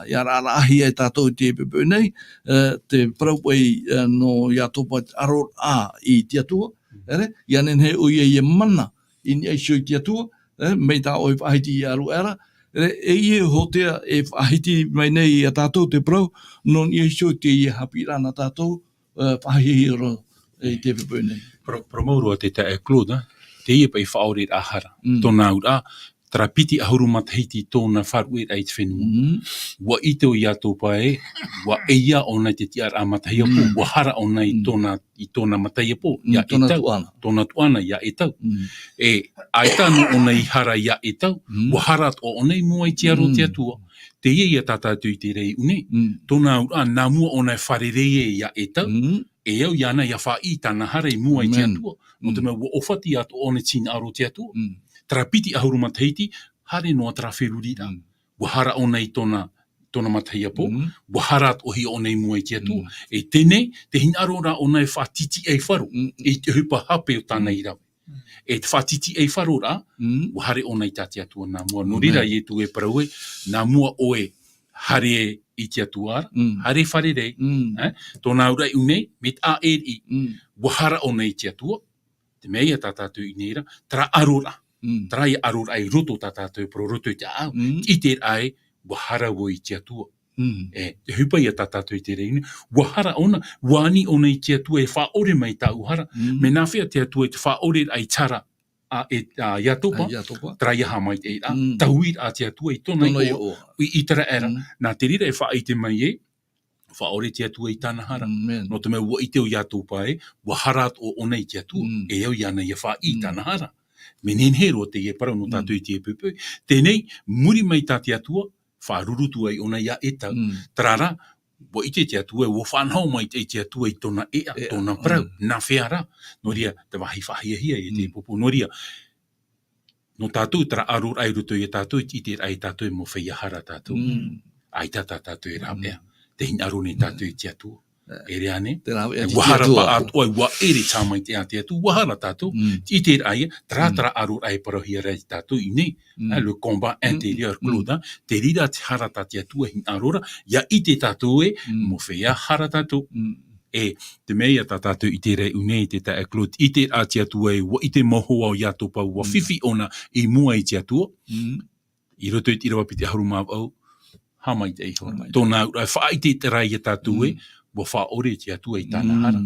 ʻia raʻaraʻahia e tātou i te poʻipoʻi nei, e, te parau paʻi, e, nō Iatopa te aroraʻa i te Atua. ʻEre? ʻIa nehenehe ʻoia ʻia mana i niʻa iho i te Atua, e, mai tā ʻoe faʻahiti i aro aʻera. E, e ia Hōtea e faʻahiti mai nei ia tātou te parau, nō niʻa iho i teie haʻapiʻiraʻa nā tātou, e, faʻahiahia roa, e, i te poʻipoʻi nei. Parau, parau mau roa te taeaʻe Claude, teie paʻi faʻaoreraʻa hara. Mm. Tōna auraʻa, terā piti ʻahuru matahiti tōna faʻaruʻeraʻa i te fenua. Mm. ʻUa ʻite ʻo Iatopa ē, ʻua ʻeiā ʻōna i te tiʻaraʻa matahiapo, Mm. ʻua hara ʻōna i Mm. tōna, i tōna matahiapo, Mm, ia tōna Etau. tuʻana. Tōna tuʻana, ia Etau. Mm. E, ʻaita noa ʻōna i hara ia Etau, Mm. ʻua hara atoʻa ʻōna i mua i te aro o te Mm. Atua. Teie ia tā tātou i te reira i ʻō nei. Mm. Tōna auraʻa, nā mua ʻōna e fārerei ai ia Etau, Mm. e au iāna ʻia faʻaʻī i tāna hara i mua i te Amen. Atua. Nō te Mm. mea ʻua ʻōfati atoʻa ʻōna i te hinaʻaro o te Atua. Mm. Terā piti ʻahuru matahiti, haere noa terā feruriraʻa. Mm. ʻUa hara ʻōna i tōna, tōna matahiapo, Mm. ʻua hara atoʻa hia ʻōna i mua i te Atua. Mm. E teie nei, te hinaʻaro ra ʻōna e faʻatitiʻaifaro, Mm. i te ʻohipa hape o tāna Mm. i rave. Mm. E te faʻatitiʻaifaroraʻa, Mm. ʻua haere ʻōna i tā te Atua nā mua. Nō Amen. reira Ietu e parau ē, nā mua ʻoe haere i te Atua ra, Mm. haere fārerei, Mm. e, tōna auraʻa i ʻō nei, mai te ʻāʻeri, Mm. ʻua hara ʻōna i te Atua, te mea ia tā tātou i ʻō nei ra, terā aroraʻa, Mm. terā ia aroraʻa i roto tā tātou e parau roto i te ʻāʻau, Mm. ʻiteraʻa ē, ʻua hara vau i te Atua. Mm. E, te hupa ia tā tātou i te reira. Ua hara ʻōna, ua ani ʻōna i te Atua e faʻaʻore mai tāʻu hara. Mm. Mea nāfea te Atua i te faʻaʻore ai te hara a, e, a Iatopa, A Iatopa. Terā ia haʻamaitaʻiraʻa, Mm. taui a te Atua i tōna Tōna iʻoa, iʻoa. I, i terā era. Mm. Nā te reira e faʻaʻite mai e, faʻaʻore te Atua i tāna hara. Amen. Nō te mea ua ʻite ʻo Iatopa e, ua hara atoʻa ʻōna i te Atua, Mm. e au iāna ia faʻaʻī i Mm. tāna hara. Mea nehenehe roa teie parau nō Mm. tātou i te poʻipoʻi. Teie nei, muri mai tā te Atua, faʻarurutu ai ʻōna ia Esau. Mm. Terā rā, ua ʻite te Atua, ua faʻanaho mai te, te Atua i tōna ʻēʻa, ʻēʻa, tōna parau, mm. Nāfea rā, nō reira, te vāhi faʻahiahia e te Mm. pōpō, nō reira, nō tātou, terā ʻaroraʻa i roto ia tātou, i te ʻiteraʻa ia tātou, e mea feiā hara tātou. Mm. ʻAita tā tātou e rāveʻa. Mm. Tē hinaʻaro nei tātou i te Atua. Eh. E rave ānei? Te rāveʻa E i te ua hara Atua. Paʻatoʻa, ua ʻere te haʻamaitaʻi a te Atua, ua hara tātou. Mm. I te reira, terā, Mm. terā ʻaroraʻa e parauhia ra ia tātou i ʻō nei. Mm. Eh, le combat Mm. intérieur, Mm. Claude, eh. Te reira te hara tā te Atua e hinaʻaro ra, ʻia ʻite tātou e, Mm. mea feiā hara tātou. Mm. E, te mea ia tā tātou i ʻite ra i ʻō nei te taeaʻe Claude, i te reira te Atua e, ua ʻite mau hoʻi ʻo Iatopa, ua Mm. fifi ʻōna i mua i te Atua. Mm. I roto i te ʻīrava piti ʻahuru mā vaʻu, haʻamaitaʻi iho ra. Haʻamaitaʻi. Tōna auraʻa, e faʻaʻite terā ia tātou e, Mm. ua faʻaʻore te Atua i tāna Mm. hara.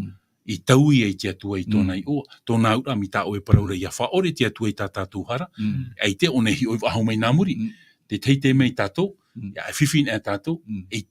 I taui ai te Atua i tōna Mm. iʻoa. Tōna auraʻa mai tā ʻoe parau ra, ʻia faʻaʻore te Atua i tā tātou hara. Mm. ʻAita ʻōna e hiʻo faʻahou mai nā muri. Mm. Te tahi taime ia tātou, Mm. ʻia fifi nei tātou, Mm. e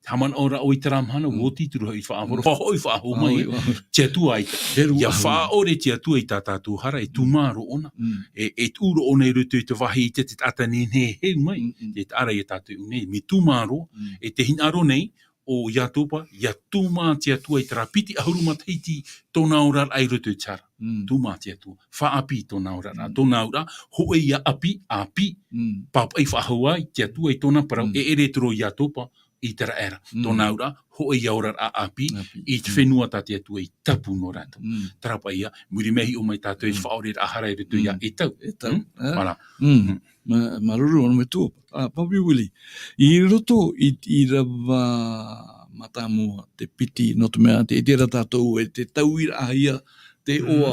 haʻamanaʻo ra ʻoe i terā mahana, Mm. ʻua oti atu ra hoʻi faʻahou, Mm. faʻahou, faʻahou mai, Faʻahou, faʻahou. Te Atua ʻaita. Heru ʻIa faʻahou. faʻaʻore te Atua i tā tātou hara, e Mm. tūmā roa ʻōna. Mm. E, e tuʻu roa ʻōna i roto i te vāhi i te, te taʻata nehenehe e hau mai, Mm, mm. Te taʻata ia tātou i ʻō nei, mea tūmā roa, Mm. e tē hinaʻaro nei, ʻo Iatopa, ʻia tūmā te Atua i terā piti ʻahuru matahiti tōna oraraʻa i roto i te hara. Mm. Tūmā te Atua, faʻaʻāpī tōna oraraʻa, Mm. tōna auraʻa, hōʻē ia ʻāpī, ʻāpī, Mm. pāpaʻi faʻahou ai te Atua i tōna parau, Mm. e ʻere atu ra ʻo Iatopa i terā era. Mm. Tōna auraʻa, hōʻē ia oraraʻa ʻāpī, ʻĀpī. i te Mm. fenua tā te Atua i tāpū nō rātou. Mm. Terā paʻi ia, muri mai e hiʻo mai tātou i te Mm. faʻaʻoreraʻa hara i roto ia Mm. Esau. Esau, Hmm? eh? Voilà. Mm. Hmm. Mā-, māuruuru, ʻorometua. Ah, Papi Willie, i roto i te ʻīrava mātāmua, te piti, nō te mea, tē ʻite ra tātou e te tauiraʻahia te Mm. iʻoa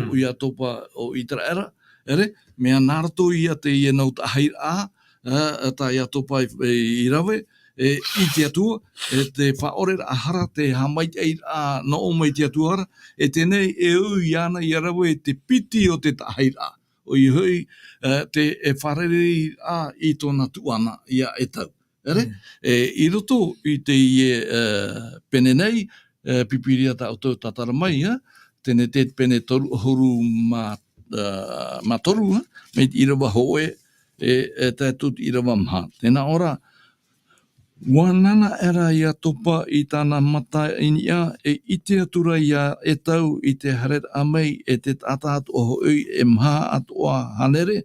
o Iatopa ʻo Iseraela, ʻere, mea nā roto ia teie nau taʻahiraʻa, eh, tā Iatopa i, i rave, e, i te Atua, e te faʻaʻoreraʻa hara, te haʻamaitaʻiraʻa nō ʻō mai te Atua ra, e teie nei e ui iāna ʻia rave te piti o te taʻahiraʻa. ʻOia hoʻi, eh, te, e fārereiraʻa i tōna tuʻana ia Esau. ʻEre? Mm. E, i roto i teie, eh, pene nei, eh, Pīpīria tā ʻoutou tātara mai, eh, teie te pene toru ʻahuru mā, eh, mā toru, eh, mai te ʻīrava hōʻē, e, e tae atu i te ʻīrava maha. Tē nā ʻō ra, ua nānaʻe ra Iatopa i tāna mata i niʻa, e ʻite atu ra ia Esau i te haereraʻa mai, e te taʻata atoʻa hoʻi e maha atoʻa hānere,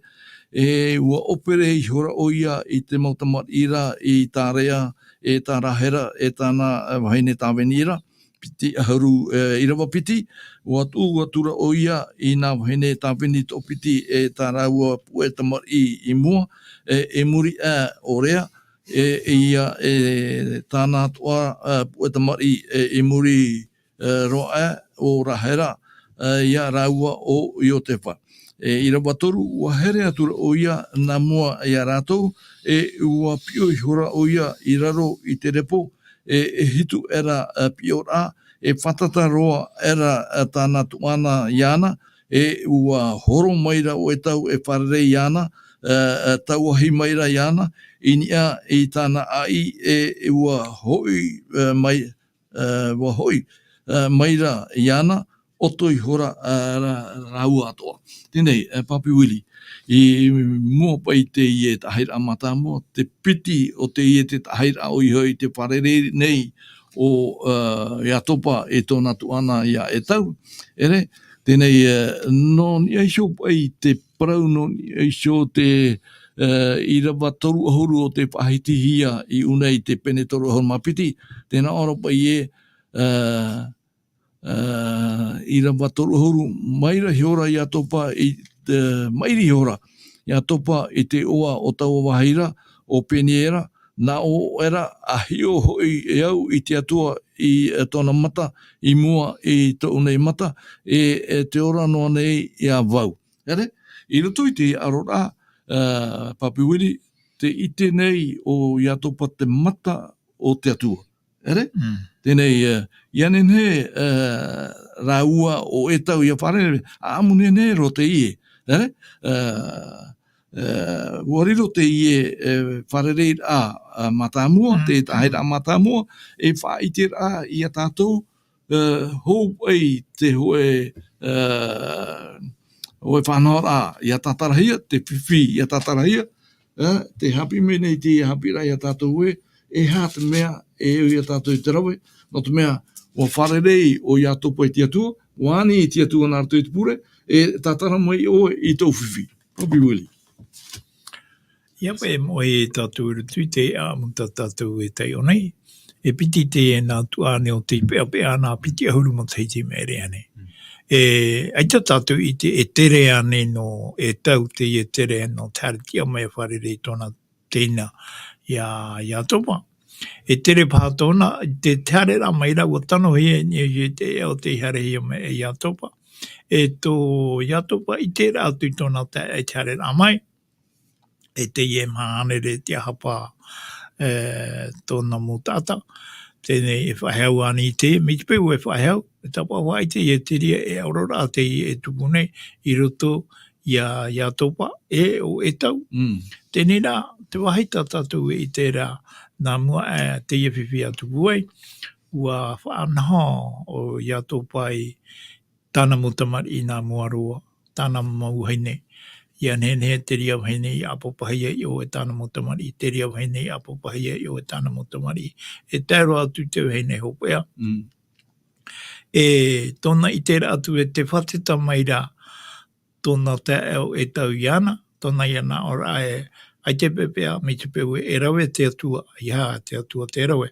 e ua ʻōpere ihora ʻoia i te mau tamariʻi ra i tā Lea, e tā Rāhela, e tāna, e, vahine tāvini ra, piti ʻahuru, e, ʻīrava piti, ua tuʻu atu ra ʻoia i nā vahine tāvini toʻopiti e tā rāua puʻe tamariʻi i mua, e, i muri aʻe o Lea, e, e ia, e, tāna atoʻa, e, puʻe tamariʻi, e, i muri, e, roa aʻe o Rāhela, e, ia rāua ʻo Iosefa. E, ʻīrava toru, ua here atu ra ʻoia nā mua ia rātou, e ua piʻo ihora ʻoia i raro i te repo, e, e hitu aʻera, e, piʻoraʻa, e fātata roa aʻera, e, tāna tuʻana iāna, e ua horo mai ra ʻo Esau e fārerei iāna, e, e, tauahi mai ra iāna, i niʻa i tāna ʻāʻī, e, e ua hoʻi, e, mai, e, ua hoʻi, e, mai ra iāna, ʻoto ihora, e, rā-, rāua atoʻa. Teie nei, e, Papi Willie, i mua paʻi teie taʻahiraʻa mātāmua, te piti o teie te taʻahiraʻa ʻoia hoʻi te fārerei nei ʻo, e, Iatopa e tōna tuʻana ia Esau. ʻEre, teie nei, e, nō niʻa iho paʻi te parau, nō niʻa iho te, e, ʻīrava toru ʻahuru o tē faʻahitihia i ʻō nei te pene toru ʻahuru mā piti, tē nā ʻō ra paʻi ē, e, e, ʻīrava toru ʻahuru, mai ra ihora Iatopa i te, maʻiri ihora Iatopa i te iʻoa o taua vāhi ra, ʻo Peniera, nā ʻō aʻera, ʻa hiʻo hoʻi e au i te Atua i, e, tōna mata, i mua i tōʻu nei mata, e, e te ora noa nei ia vau. ʻEre, i roto i te ʻaroraʻa, e, Papi Willie, tē ʻite nei ʻo Iatopa te mata o te Atua. ʻEre? Mm. Teie nei, e, ʻia nehenehe, e, rāua ʻo ʻEtau ʻia fārerei, ʻaʻamu nehenehe roa teie, ʻere? E, e, ʻua riro teie, e, fārereiraʻa, a, mātāmua, Mm, te tahi mm. raʻa mātāmua, e faʻaʻiteraʻa ia tātou, e, hou ai te hōʻē, e, hōʻē faʻanahoraʻa ʻia tātarahia, te fifi ʻia tātarahia, e, tē haʻapiʻi mai nei teie haʻapiʻiraʻa ia tātou ē, e aha te mea e au ia tātou i te rave, nō te mea, ʻua fārerei ʻo Iatopa i te Atua, ʻua ani i te Atua nā roto i te pure, e tātara mai ʻoe i tōʻu fifi. Papi Willie. ʻIa, e moʻe tātou i roto i te ʻāʻamu tā tātou e taiʻo nei, e piti teie nā tuʻa nei o te peʻapeʻa nā piti ʻahuru matahiti i maʻiri aʻe nei. Mm. E, ʻaita tātou i ʻite e tere aʻe nei nō ʻEtau teie tere nō te haereraʻa mai e fārerei tōna teina ia, Iatopa. E tere paha tōna, te, te haereraʻa mai ra, ʻua tano hia, i, i te, o te haerehia mai e Iatopa. E tō Iatopa i ʻite ra atu i tōna taeaʻe te haereraʻa mai. E teie maha hānere te ʻahapa, e, tōna mau taʻata. Teie nei e faʻahou ānei i te, mai te peu e faʻahou, e tāpaʻo faʻaʻite ia te reira e ʻaroraʻa teie e tupu nei, i roto ia, Iatopa, e ʻo ʻEtau. Mm. Teie nei rā, te vāhi tā tātou e ʻite ra, nā mua aʻe teie fifi ʻa tupu ai, ʻua faʻanaho ʻo Iatopa i tāna mau tamariʻi nā mua roa, tāna mau vahine. ʻIa nehenehe te reira vahine ʻia ʻāpapahia iō e tāna mau tamariʻi, te reira vahine ʻia ʻāpapahia iō e tāna mau tamariʻi. E tae roa atu te vahine hopeʻa. Mm. E tōna ʻiteraʻa atu e te fātata mai ra, tōna taeaʻe ʻo ʻEtau iāna, tōna ia nā ʻōraʻa e, ʻaita e peʻapeʻa, mai te peu e rave te Atua, ʻeiaha te Atua tē rave.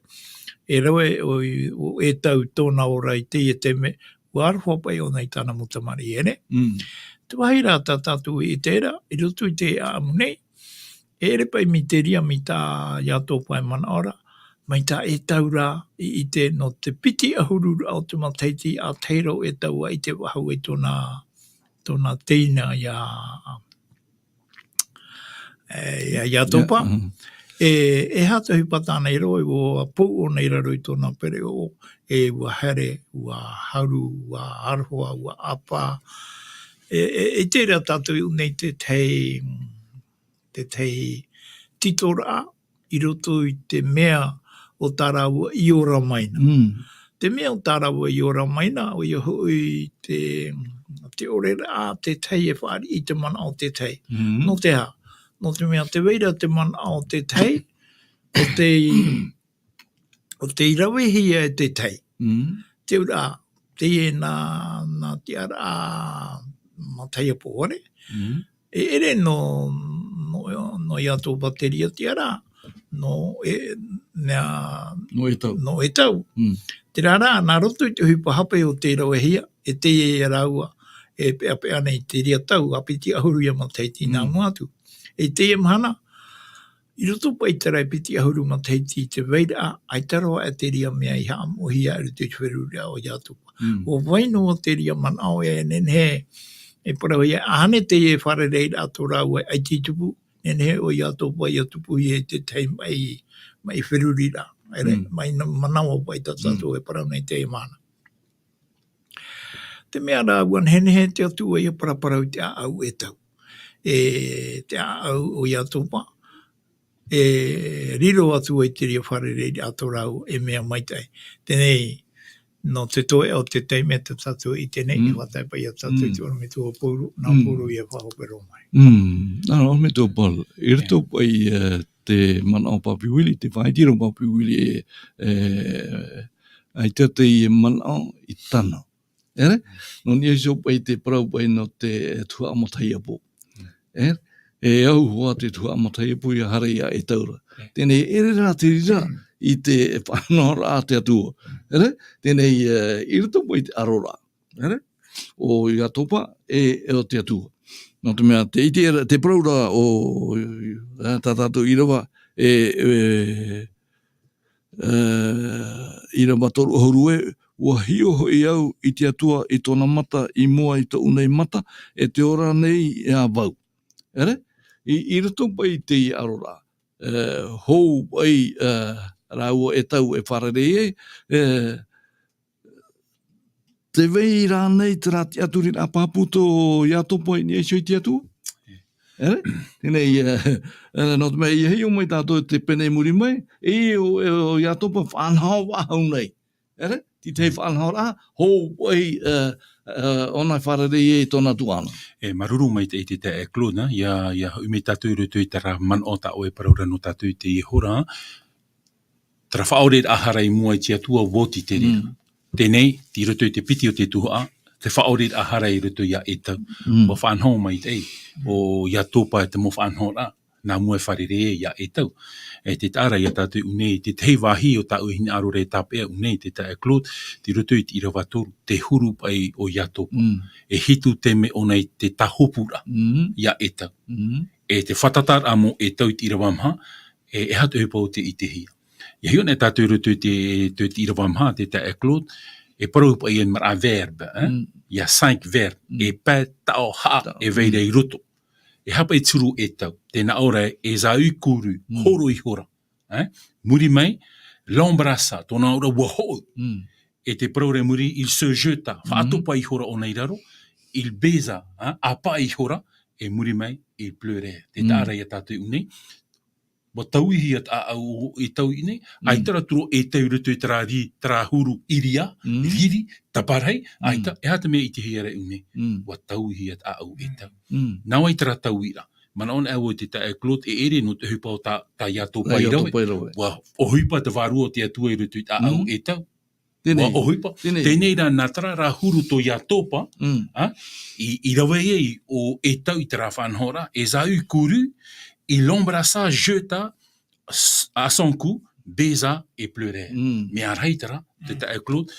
E rave ʻo, ʻo ʻEtau tōna ora i teie taime, ʻua aroha paʻi ʻōna i tāna mau tamariʻi, ʻere? Mm. Te vāhi rā tā tātou e ʻite ra, i roto i te ʻāʻamu nei, e ʻere paʻi mai te reira mai tā Iatopa e manaʻo ra, mai tā ʻEtau rā i ʻite nō te piti ʻahuru raʻa o te matahiti ʻa tahi ra ʻo ʻEtau ʻua ʻite faʻahou ai tōna, tōna teina ia, e, ia, Iatopa. Ia, mm. E, e aha te ʻohipa tāna i roto, ʻua pou ʻōna i raro i tōna pereʻoʻo, e ʻua haere, ʻua haru, ʻua aroha, ʻua ʻapa. E, e, e ʻite ra tātou i ʻō nei te tahi, te tahi titoraʻa i roto i te mea o tā rāua i ora mai na. Mm. Te mea o tā rāua i ora mai na, ʻoia hoʻi te, te ʻore rā te tahi e fāriʻi i te manaʻo o te tahi. Mm. Nō te aha? Nō te mea tē vai ra te manaʻo o te tahi, o te, o tei ravehia e te tahi. Mm. Te ʻōraʻa, teie nā, nā tiʻaraʻa matahiapo, ʻere? Mm. E ʻere nō, nō, nō Iatopa te reira tiʻaraʻa, nō e, nā, nō ʻEtau. Nō ʻEtau. Mm. Terā rā, nā roto i te ʻohipa hape o tei ravehia, e teie ia rāua, e peʻapeʻa nei te reira tau, ʻa piti ʻahuru ia matahiti nā Mm. mua atu. E teie mahana, i roto paʻi i terā piti ʻahuru matahiti i te vairaʻa, ʻaita roa aʻe te reira mea i haʻamoʻehia i roto i te feruriraʻa o Iatopa. Mm. ʻUa vai noa te reira manaʻo e nehenehe, e parauhia, ʻaʻe teie fārereiraʻa tō rāua e ʻaita i tupu, nehenehe ʻo Iatopa ʻia tupuhia i te tahi maʻi, maʻi feruriraʻa, ʻere, Mm. maʻi na-, manava paʻi tā Mm. tātou e parau nei teie mahana. Te mea rā, ʻua nehenehe te Atua ʻia paraparau i te ʻāʻau ʻo ʻEtau. E te ʻāʻau ʻo Iatopa, e riro atu ai te reira fārereiraʻa tō rāua e mea maitaʻi. Teie nei, nō te toeʻa o te taime tā tātou i ʻite nei, Mm. e faʻatae paʻi ia tātou i Mm. te ʻorometua Pauro, nā Mm. Pauro ʻia faʻahope roa mai. Mm. Nā, ʻorometua Paul, i roto Yeah. paʻi, e, te manaʻo o Papi Willie, te faʻaʻiteraʻa o Papi Willie, e, e, ʻaita teie manaʻo i tāna. ʻEre? Nō niʻa iho paʻi te parau paʻi nō te tuhaʻa matahiapo. ʻEre? E au hoʻi te tuhaʻa matahiapo ʻia haere ia ʻEtau ra. Teie nei, ʻere rā te reira i te faʻanahoraʻa a te Atua. ʻEre? Teie nei, e, i roto paʻi i te ʻaroraʻa. ʻEre? O Iatopa, e, e o te Atua. Nō te mea, te, i te, te parau ra o, e, tā tātou ʻīrava, e, e, e, ʻīrava toru ʻahuru ē, ʻua hiʻo hoʻi au i te Atua i tōna mata i mua i tōʻu nei mata, e te ora nei ia vau. ʻEre? I, i roto paʻi i te ʻaroraʻa, e, hou paʻi, e, rāua e tau e fārerei ai, e, te vai rānei terā tiʻaturiraʻa pāpū tō Iatopa i niʻa iho i te Atua? ʻEre? Teie nei, e, e, nō te mea, ʻia hiʻo mai tātou te pene i muri mai, e, ʻo, e, ʻo Iatopa faʻanaho faʻahou nei. ʻEre? Te tahi faʻanahoraʻa, hōʻē, e, e, ʻōna e fārerei ai i tōna tuaʻana. E, māuruuru maitaʻi te taeaʻe Claude, ʻia, ʻia hoʻi mai tātou i roto i terā manaʻo tā ʻoe e parau ra nō tātou i teie hora, terā faʻaʻoreraʻa hara i mua i te Atua, ʻua oti te reira. Mm. Teie nei, i roto i te piti o te tuhaʻa, te faʻaʻoreraʻa hara i roto ia Etau. Mm. ʻUa faʻanaho maitaʻi, ʻo Iatopa te mau faʻanahoraʻa, nā mua e fārerei ai ia Etau. E te taʻa ra ia tātou i ʻō nei, te tahi vāhi o tāʻu e hinaʻaro ra e tāpeʻa i ʻō nei, te taeaʻe Claude, i roto i te ʻīrava toru, te huru paʻi o Iatopa. Mm. E hitu taime ʻōna i te tāhopuraʻa Mm. ia Etau. Mm. E te fātataraʻa mau Etau i te ʻīrava maha, e, e aha te ʻohipa ʻo tē ʻitehia. ʻIa hiʻo anaʻe tātou i roto i te, te, te ʻīrava maha, te taeaʻe Claude, e parau paʻi ia maraʻa verbe, eh? Mm. ʻIa cinq verbes, Mm. e pae, taʻo, haʻa, Taʻo. e vai ra i roto. E aha paʻi te huru o Etau, tē nā ʻō ra, Esaü courut, Mm. horo ihora, eh? Muri mai, l'embrassa, tōna auraʻa ʻua hoʻi. Mm. E te parau ra i muri, il se jeta, Mm. faʻatopa ihora ʻōna i raro, il baisa, eh? ʻĀpaʻi ihora, e muri mai, ils pleurèrent. Te Mm. taʻa ra ia tātou i ʻō nei, ʻua tauihia te ʻāʻau o Etau i ʻō nei, Mm. ʻaita rā atu ra Etau i roto i terā rī, terā huru ʻīria, Mm. riri, taparahi, Mm. ʻaita, e aha te mea i ʻitehia ra i ʻō nei? Mm. ʻUa tauihia te ʻāʻau o Etau. Mm. Nā vai terā tauiraʻa? Manaʻo anaʻe vau te taeaʻe Claude, e ʻere noa te ʻohipa o tā, tā Iatopa i rave. Iatopa i rave. ʻUa ʻohipa te Vārua o te Atua i roto i te ʻāʻau Mm. o Etau. Teie nei. ʻUa ʻohipa. Teie nei. Teie nei rā, nā terā rā huru tō Iatopa, Mm. a, i, i rave ai ʻo Etau i terā faʻanahoraʻa, Esaü courut, il l'embrassa, jeta s-, à son cou, baisa et pleurèrent. Mm. Mea rahi terā, te taeaʻe Claude,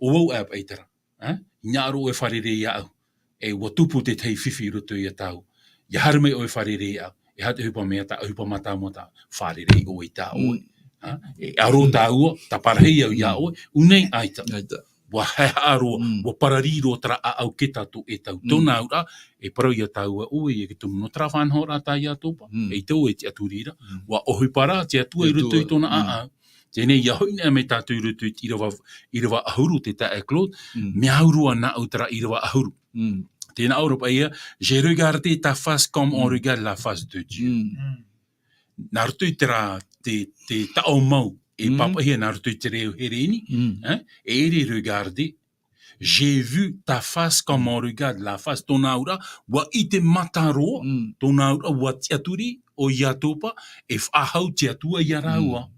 ʻo vau aʻe paʻi terā. A, hinaʻaro ʻoe e fārerei iāʻu. E ʻua tupu te tahi fifi i roto ia tāua. ʻIa haere mai ʻoe e fārerei iāʻu. E aha te ʻohipa mai tā, ʻohipa mātāmua tā, fārerei ʻoe i tā ʻoe. Mm. A, e aro Mm. tāua, taparahi au iā Mm. ʻoe, ʻō nei ʻaita. ʻAita. ʻUa haʻehaʻa roa, Mm. ʻua pararī roa terā ʻāʻau keta tō Etau. Mm. Tōna auraʻa, e parau ia tāua ʻoe, e te tumu nō terā faʻanahoraʻa tā Iatopa. Mm. E ʻite ʻoe te tiʻaturi ra. Mm. ʻUa ʻohipa rā te Atua i roto i Te Atua. tōna Mm. ʻāʻau. Teie nei, ʻia hoʻi anaʻe mai tātou i roto i te ʻīrava, ʻīrava ʻahuru, te taeaʻe Claude, Mm. mea au roa nāʻu terā ʻīrava ʻahuru. Mm. Tē nā ʻō ra paʻi ia, j'ai regardé ta face comme on Mm. regarde la face de Dieu. Mm. Nā roto i terā, te, te taʻo mau, e Mm. pāpaʻihia nā roto i te reo Hereni, Mm. eh, e ʻere regardé, j'ai vu ta face comme on regarde la face, tōna auraʻa, ʻua ʻite mata roa, Mm. tōna auraʻa, ʻua tiʻaturi ʻo Iatopa, e faʻahou te Atua ia rāua. Mm.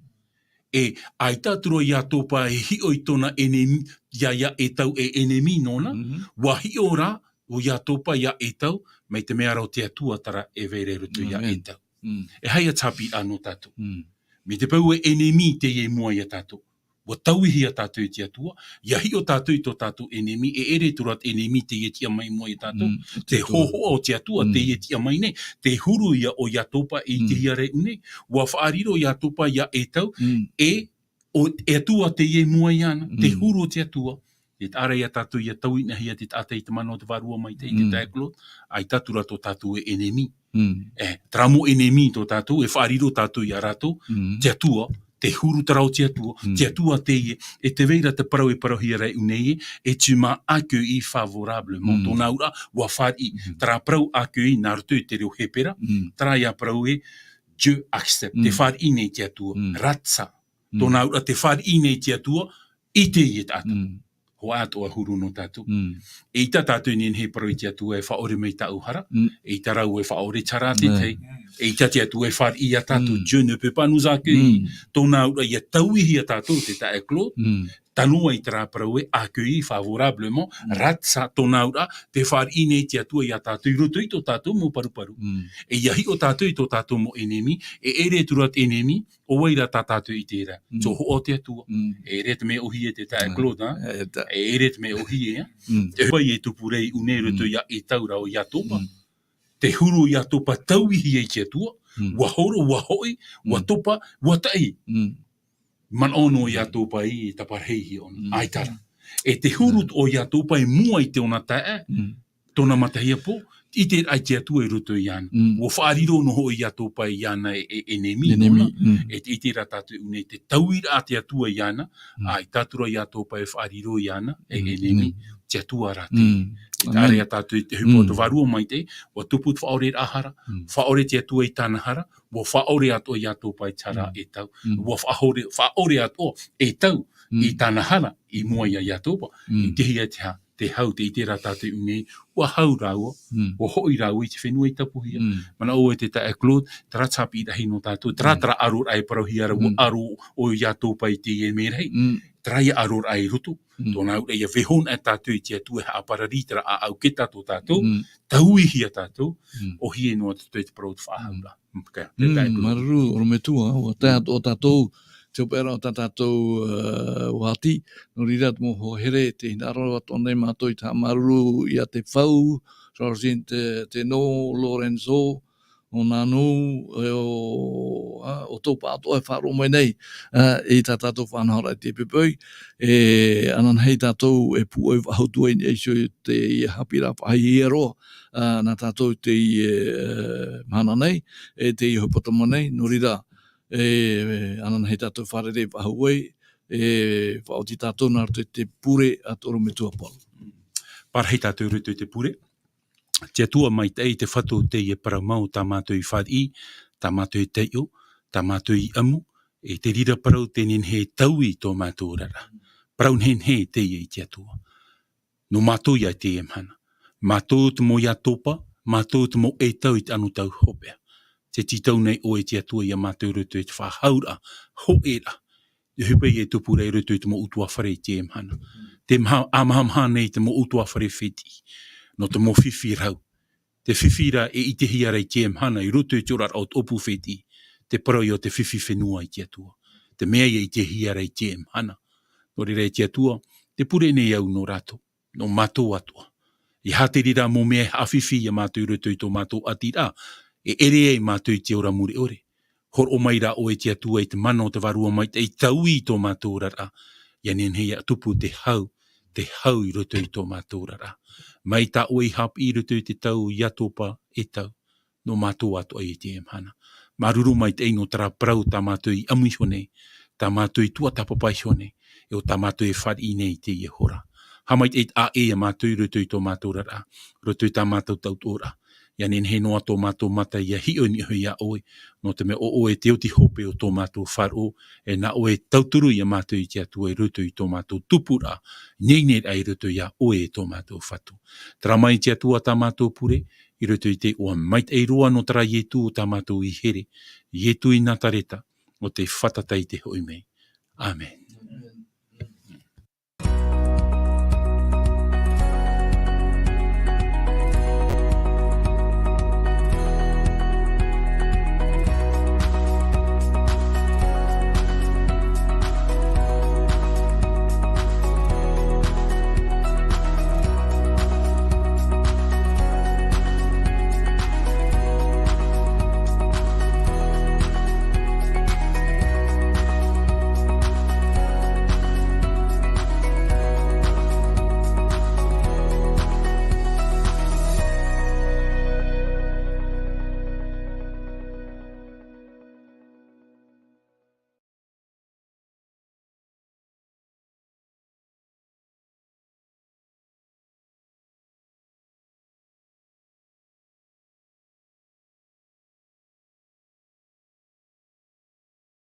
E, ʻaita atu roa Iatopa e hiʻo i tōna enemi, ia, ia Etau e enemi nōna, Mhm. ʻua hiʻo rā ʻo Iatopa ia Etau, mai te mea ra ʻo te Atua terā e vai ra i roto ia Amen. Etau. Mm. E aha ia te haʻapiʻiraʻa nō tātou? Mm. Mai te peu e enemi teie i mua ia tātou. ʻUa tauihia tātou e te Atua, ʻia hiʻo tātou i tō tātou enemi, e ʻere atu ra te enemi teie e tiʻa mai i mua ia tātou. Mm. Te Atua. Hōhoʻa o te Atua Mm. teie e tiʻa mai nei, te huru ia ʻo Iatopa i Mm. te hiʻoraʻa nei, ʻua faʻariro Iatopa ia Etau, Mm. e, ʻo, e Atua teie i mua iāna, te Mm. huru o te Atua. E taʻa ra ia tātou ʻia tauihaʻahia te taʻata i te mana o te Vārua Maitaʻi, te Mm. taeaʻe Claude, ʻaita atu ra tō tātou e enemi. Mm. E, terā mau enemi tō tātou, e faʻariro tātou ia rātou, Mm. te Atua, te huru terā o te Atua, Mm. te Atua teie, e tē vai ra te parau e parauhia ra i ʻō nei, et tu m'as accueilli favorablement. Mm. Tōna auraʻa, ʻua fāriʻi, Mm. terā parau accueilli, nā roto i te reo Hepera, Mm. terā ia parau ē, Dieu accepte, Mm. tē fāriʻi nei te Atua, Mm. ratsa, Mm. tōna auraʻa tē fāriʻi nei te Atua, i teie taʻata. Mm. Hōʻē atoʻa huru nō tātou. Mm. ʻEita tātou e nehenehe e parau i te Atua e faʻaʻore mai tāʻu hara, Mm. ʻeita rāua e faʻaʻore te hara a te Mm. tahi. ʻEita te Atua e fāriʻi ia tātou, Mm. Dieu ne peut pas nous accueillir. Mm. Tōna auraʻa ʻia tauihia tātou te taeaʻe Claude, Mm. tano ai terā parau ē accueilli favorablement, Mm. ratsa tōna auraʻa, tē fāriʻi nei te Atua ia tātou i roto i tō tātou mau paruparu. Mm. E ʻia hiʻo tātou i tō tātou mau enemi, e ʻere atu ra te enemi, ʻo vai rā tā tātou i terā. Mm. Te hōhoʻa o te Atua. Mm. E ʻere te mea ʻōhie te taeaʻe Mm. Claude, ha? E ta- E ʻere te mea ʻōhie, ha? Mm. Te ʻohipa e tupu ra i ʻō nei i roto Mm. ia Etau rāua Iatopa. Mm. Te huru o Iatopa tauihi ai te Atua. Mm. ʻUa horo, ʻua hoʻi, ʻua Mm. topa, ʻua taʻi. Mm. Manaʻo noa Iatopa e taparahi iho. Mm. ʻAita rā. E te huru Mm. o Iatopa i mua i tōna taeaʻe, Mm. tōna matahiapo, ʻite rā te Atua i roto iāna. Mm. ʻUa faʻariro noa hoʻi Iatopa iāna e, e, e Neemi, Neemi, nōna. Mm. E te ʻite rā tātou i ʻō nei te tauiraʻa a te Atua iāna, mm, ā, i tātou rā Iatopa e faʻariro iāna, e, e, mm, Neemi, mm, te Atua rā te. Mm. E tāʻu rā tātou i te ʻohipa o te, mm, Vārua Maitaʻi, ʻua tupu te faʻaʻoreraʻa hara, mm, faʻaʻore te Atua i tāna hara, ʻua faʻaʻore atoʻa Iatopa i te hara, mm, e tau. Mm. ʻUa faʻaʻore, faʻaʻore atoʻa e tau, mm, i tāna hara, i mua iā Iatopa, mm, i te hia te hā, te hau, te ʻite rā tātou i ʻō nei, ʻua hau rāua, mm, ʻua hoʻi rāua i te fenua i tapuhia. Mm. Manaʻo ʻoe te taeaʻe Claude, terā te haʻapiʻiraʻa nō tātou, terā, mm, terā ʻaroraʻa e parauhia ra, ʻua, mm, ʻaro ʻo Iatopa i teie merahi, mm, terā ia ʻaroraʻa i roto, mm, tōna auraʻa ʻia vaiiho na tātou i te Atua e haʻaparari terā ʻāʻau keta tō tātou, mm, tauihia tātou, mm, ʻōhie noa tātou i te parau o te faʻahauraʻa. Mm. Mm, ka, te taeaʻe Claude. Māuruuru, ʻorometua, ʻua tae atoʻa tātou, te hopeʻa o tā tātou, ā, ʻuati, nō reira te mau hoa here, tē hinaʻaro atoʻa nei mātou i te haʻamāuruuru iā Te Fau, Georgine Te, Teno, Lorenzo, ʻo Nanu, e ʻo, ā, ʻo Topa atoʻa e faʻaroʻo mai nei, ā, i tā tātou faʻanahoraʻa i te poʻipoʻi, e, ananahi tātou e pūʻoi faʻahou atu ai nei i teie haʻapiʻiraʻa faʻahiahia roa, ā, nā tātou i teie, e, mahana nei, e teie ʻohipa tama nei, nō reira, e, ananahi tātou fārerei faʻahou ai, e faʻaoti tātou nā roto i te pure a te ʻorometua Paul. Pārahi tātou i roto i te pure. Te Atua maitaʻi, te Fatu o teie parau mau tā mātou i fāriʻi, tā mātou i taiʻo, tā mātou i ʻamu, e te reira parau tē nehenehe e taui i tō mātou oraraʻa. Parau nehenehe teie i te Atua. Nō mātou ia i teie mahana. Mātou te mau Iatopa, mātou te mau e tau i te anotau hopeʻa. Tē tītau nei ʻoe te Atua iā mātou i roto i te faʻahauraʻa, hōʻēraʻa. Te ʻohipa ia e tupu ra i roto i te mau ʻutuāfare i teie mahana. Tē maha-, ʻāmahamaha nei te mau ʻutuāfare fētiʻi. Nō te mau fifi rau. Te fifi ra e ʻitehia ra i teie mahana i roto i te oraraʻa o te ʻōpū fētiʻi. Te parau ia o te fifi fenua i te Atua. Te mea ia e ʻitehia ra i teie mahana. Nō reira e te Atua, tē pure nei au nō rātou. Nō mātou atoʻa. E aha te reira mau mea e haʻafifi iā mātou i roto i tō mātou ʻātiraʻa, e ʻere ai mātou i te ora mure ʻore. Hōroʻa mai rā ʻoe te Atua i te mana o te Vārua Maitaʻi, taui i tō mātou oraraʻa, ʻia nehenehe ʻia tupu te hau, te hau i roto i tō mātou oraraʻa. Mai tā ʻoe i haʻapiʻi i roto i te tau Iatopa e tau. Nō mātou atoʻa i teie mahana. Māuruuru maitaʻi nō terā parau tā mātou i ʻamu iho nei, tā mātou i tuatāpapa iho nei, e ʻo tā mātou e fāriʻi nei i teie hora. Haʻamaitaʻi ʻē iā mātou i roto i tō mātou oraraʻa, roto i tā mātou tautoʻoraʻa. ʻIa nehenehe noa tō mātou mata ʻia hiʻo i niʻa iho iā ʻoe, nō te mea ʻo ʻoe te oti hope o tō mātou faʻaroʻo, e nā ʻoe e tauturu iā mātou i te Atua i roto i tō mātou tupuraʻa, neineraʻa i roto iā ʻoe e tō mātou Fatu. Terā mai te Atua tā mātou pure, i roto i te iʻoa maitaʻi roa nō terā Ietu o tā mātou i here, Ietu i Nazareta, ʻo tē fātata i te hoʻi mai. ʻĀmene.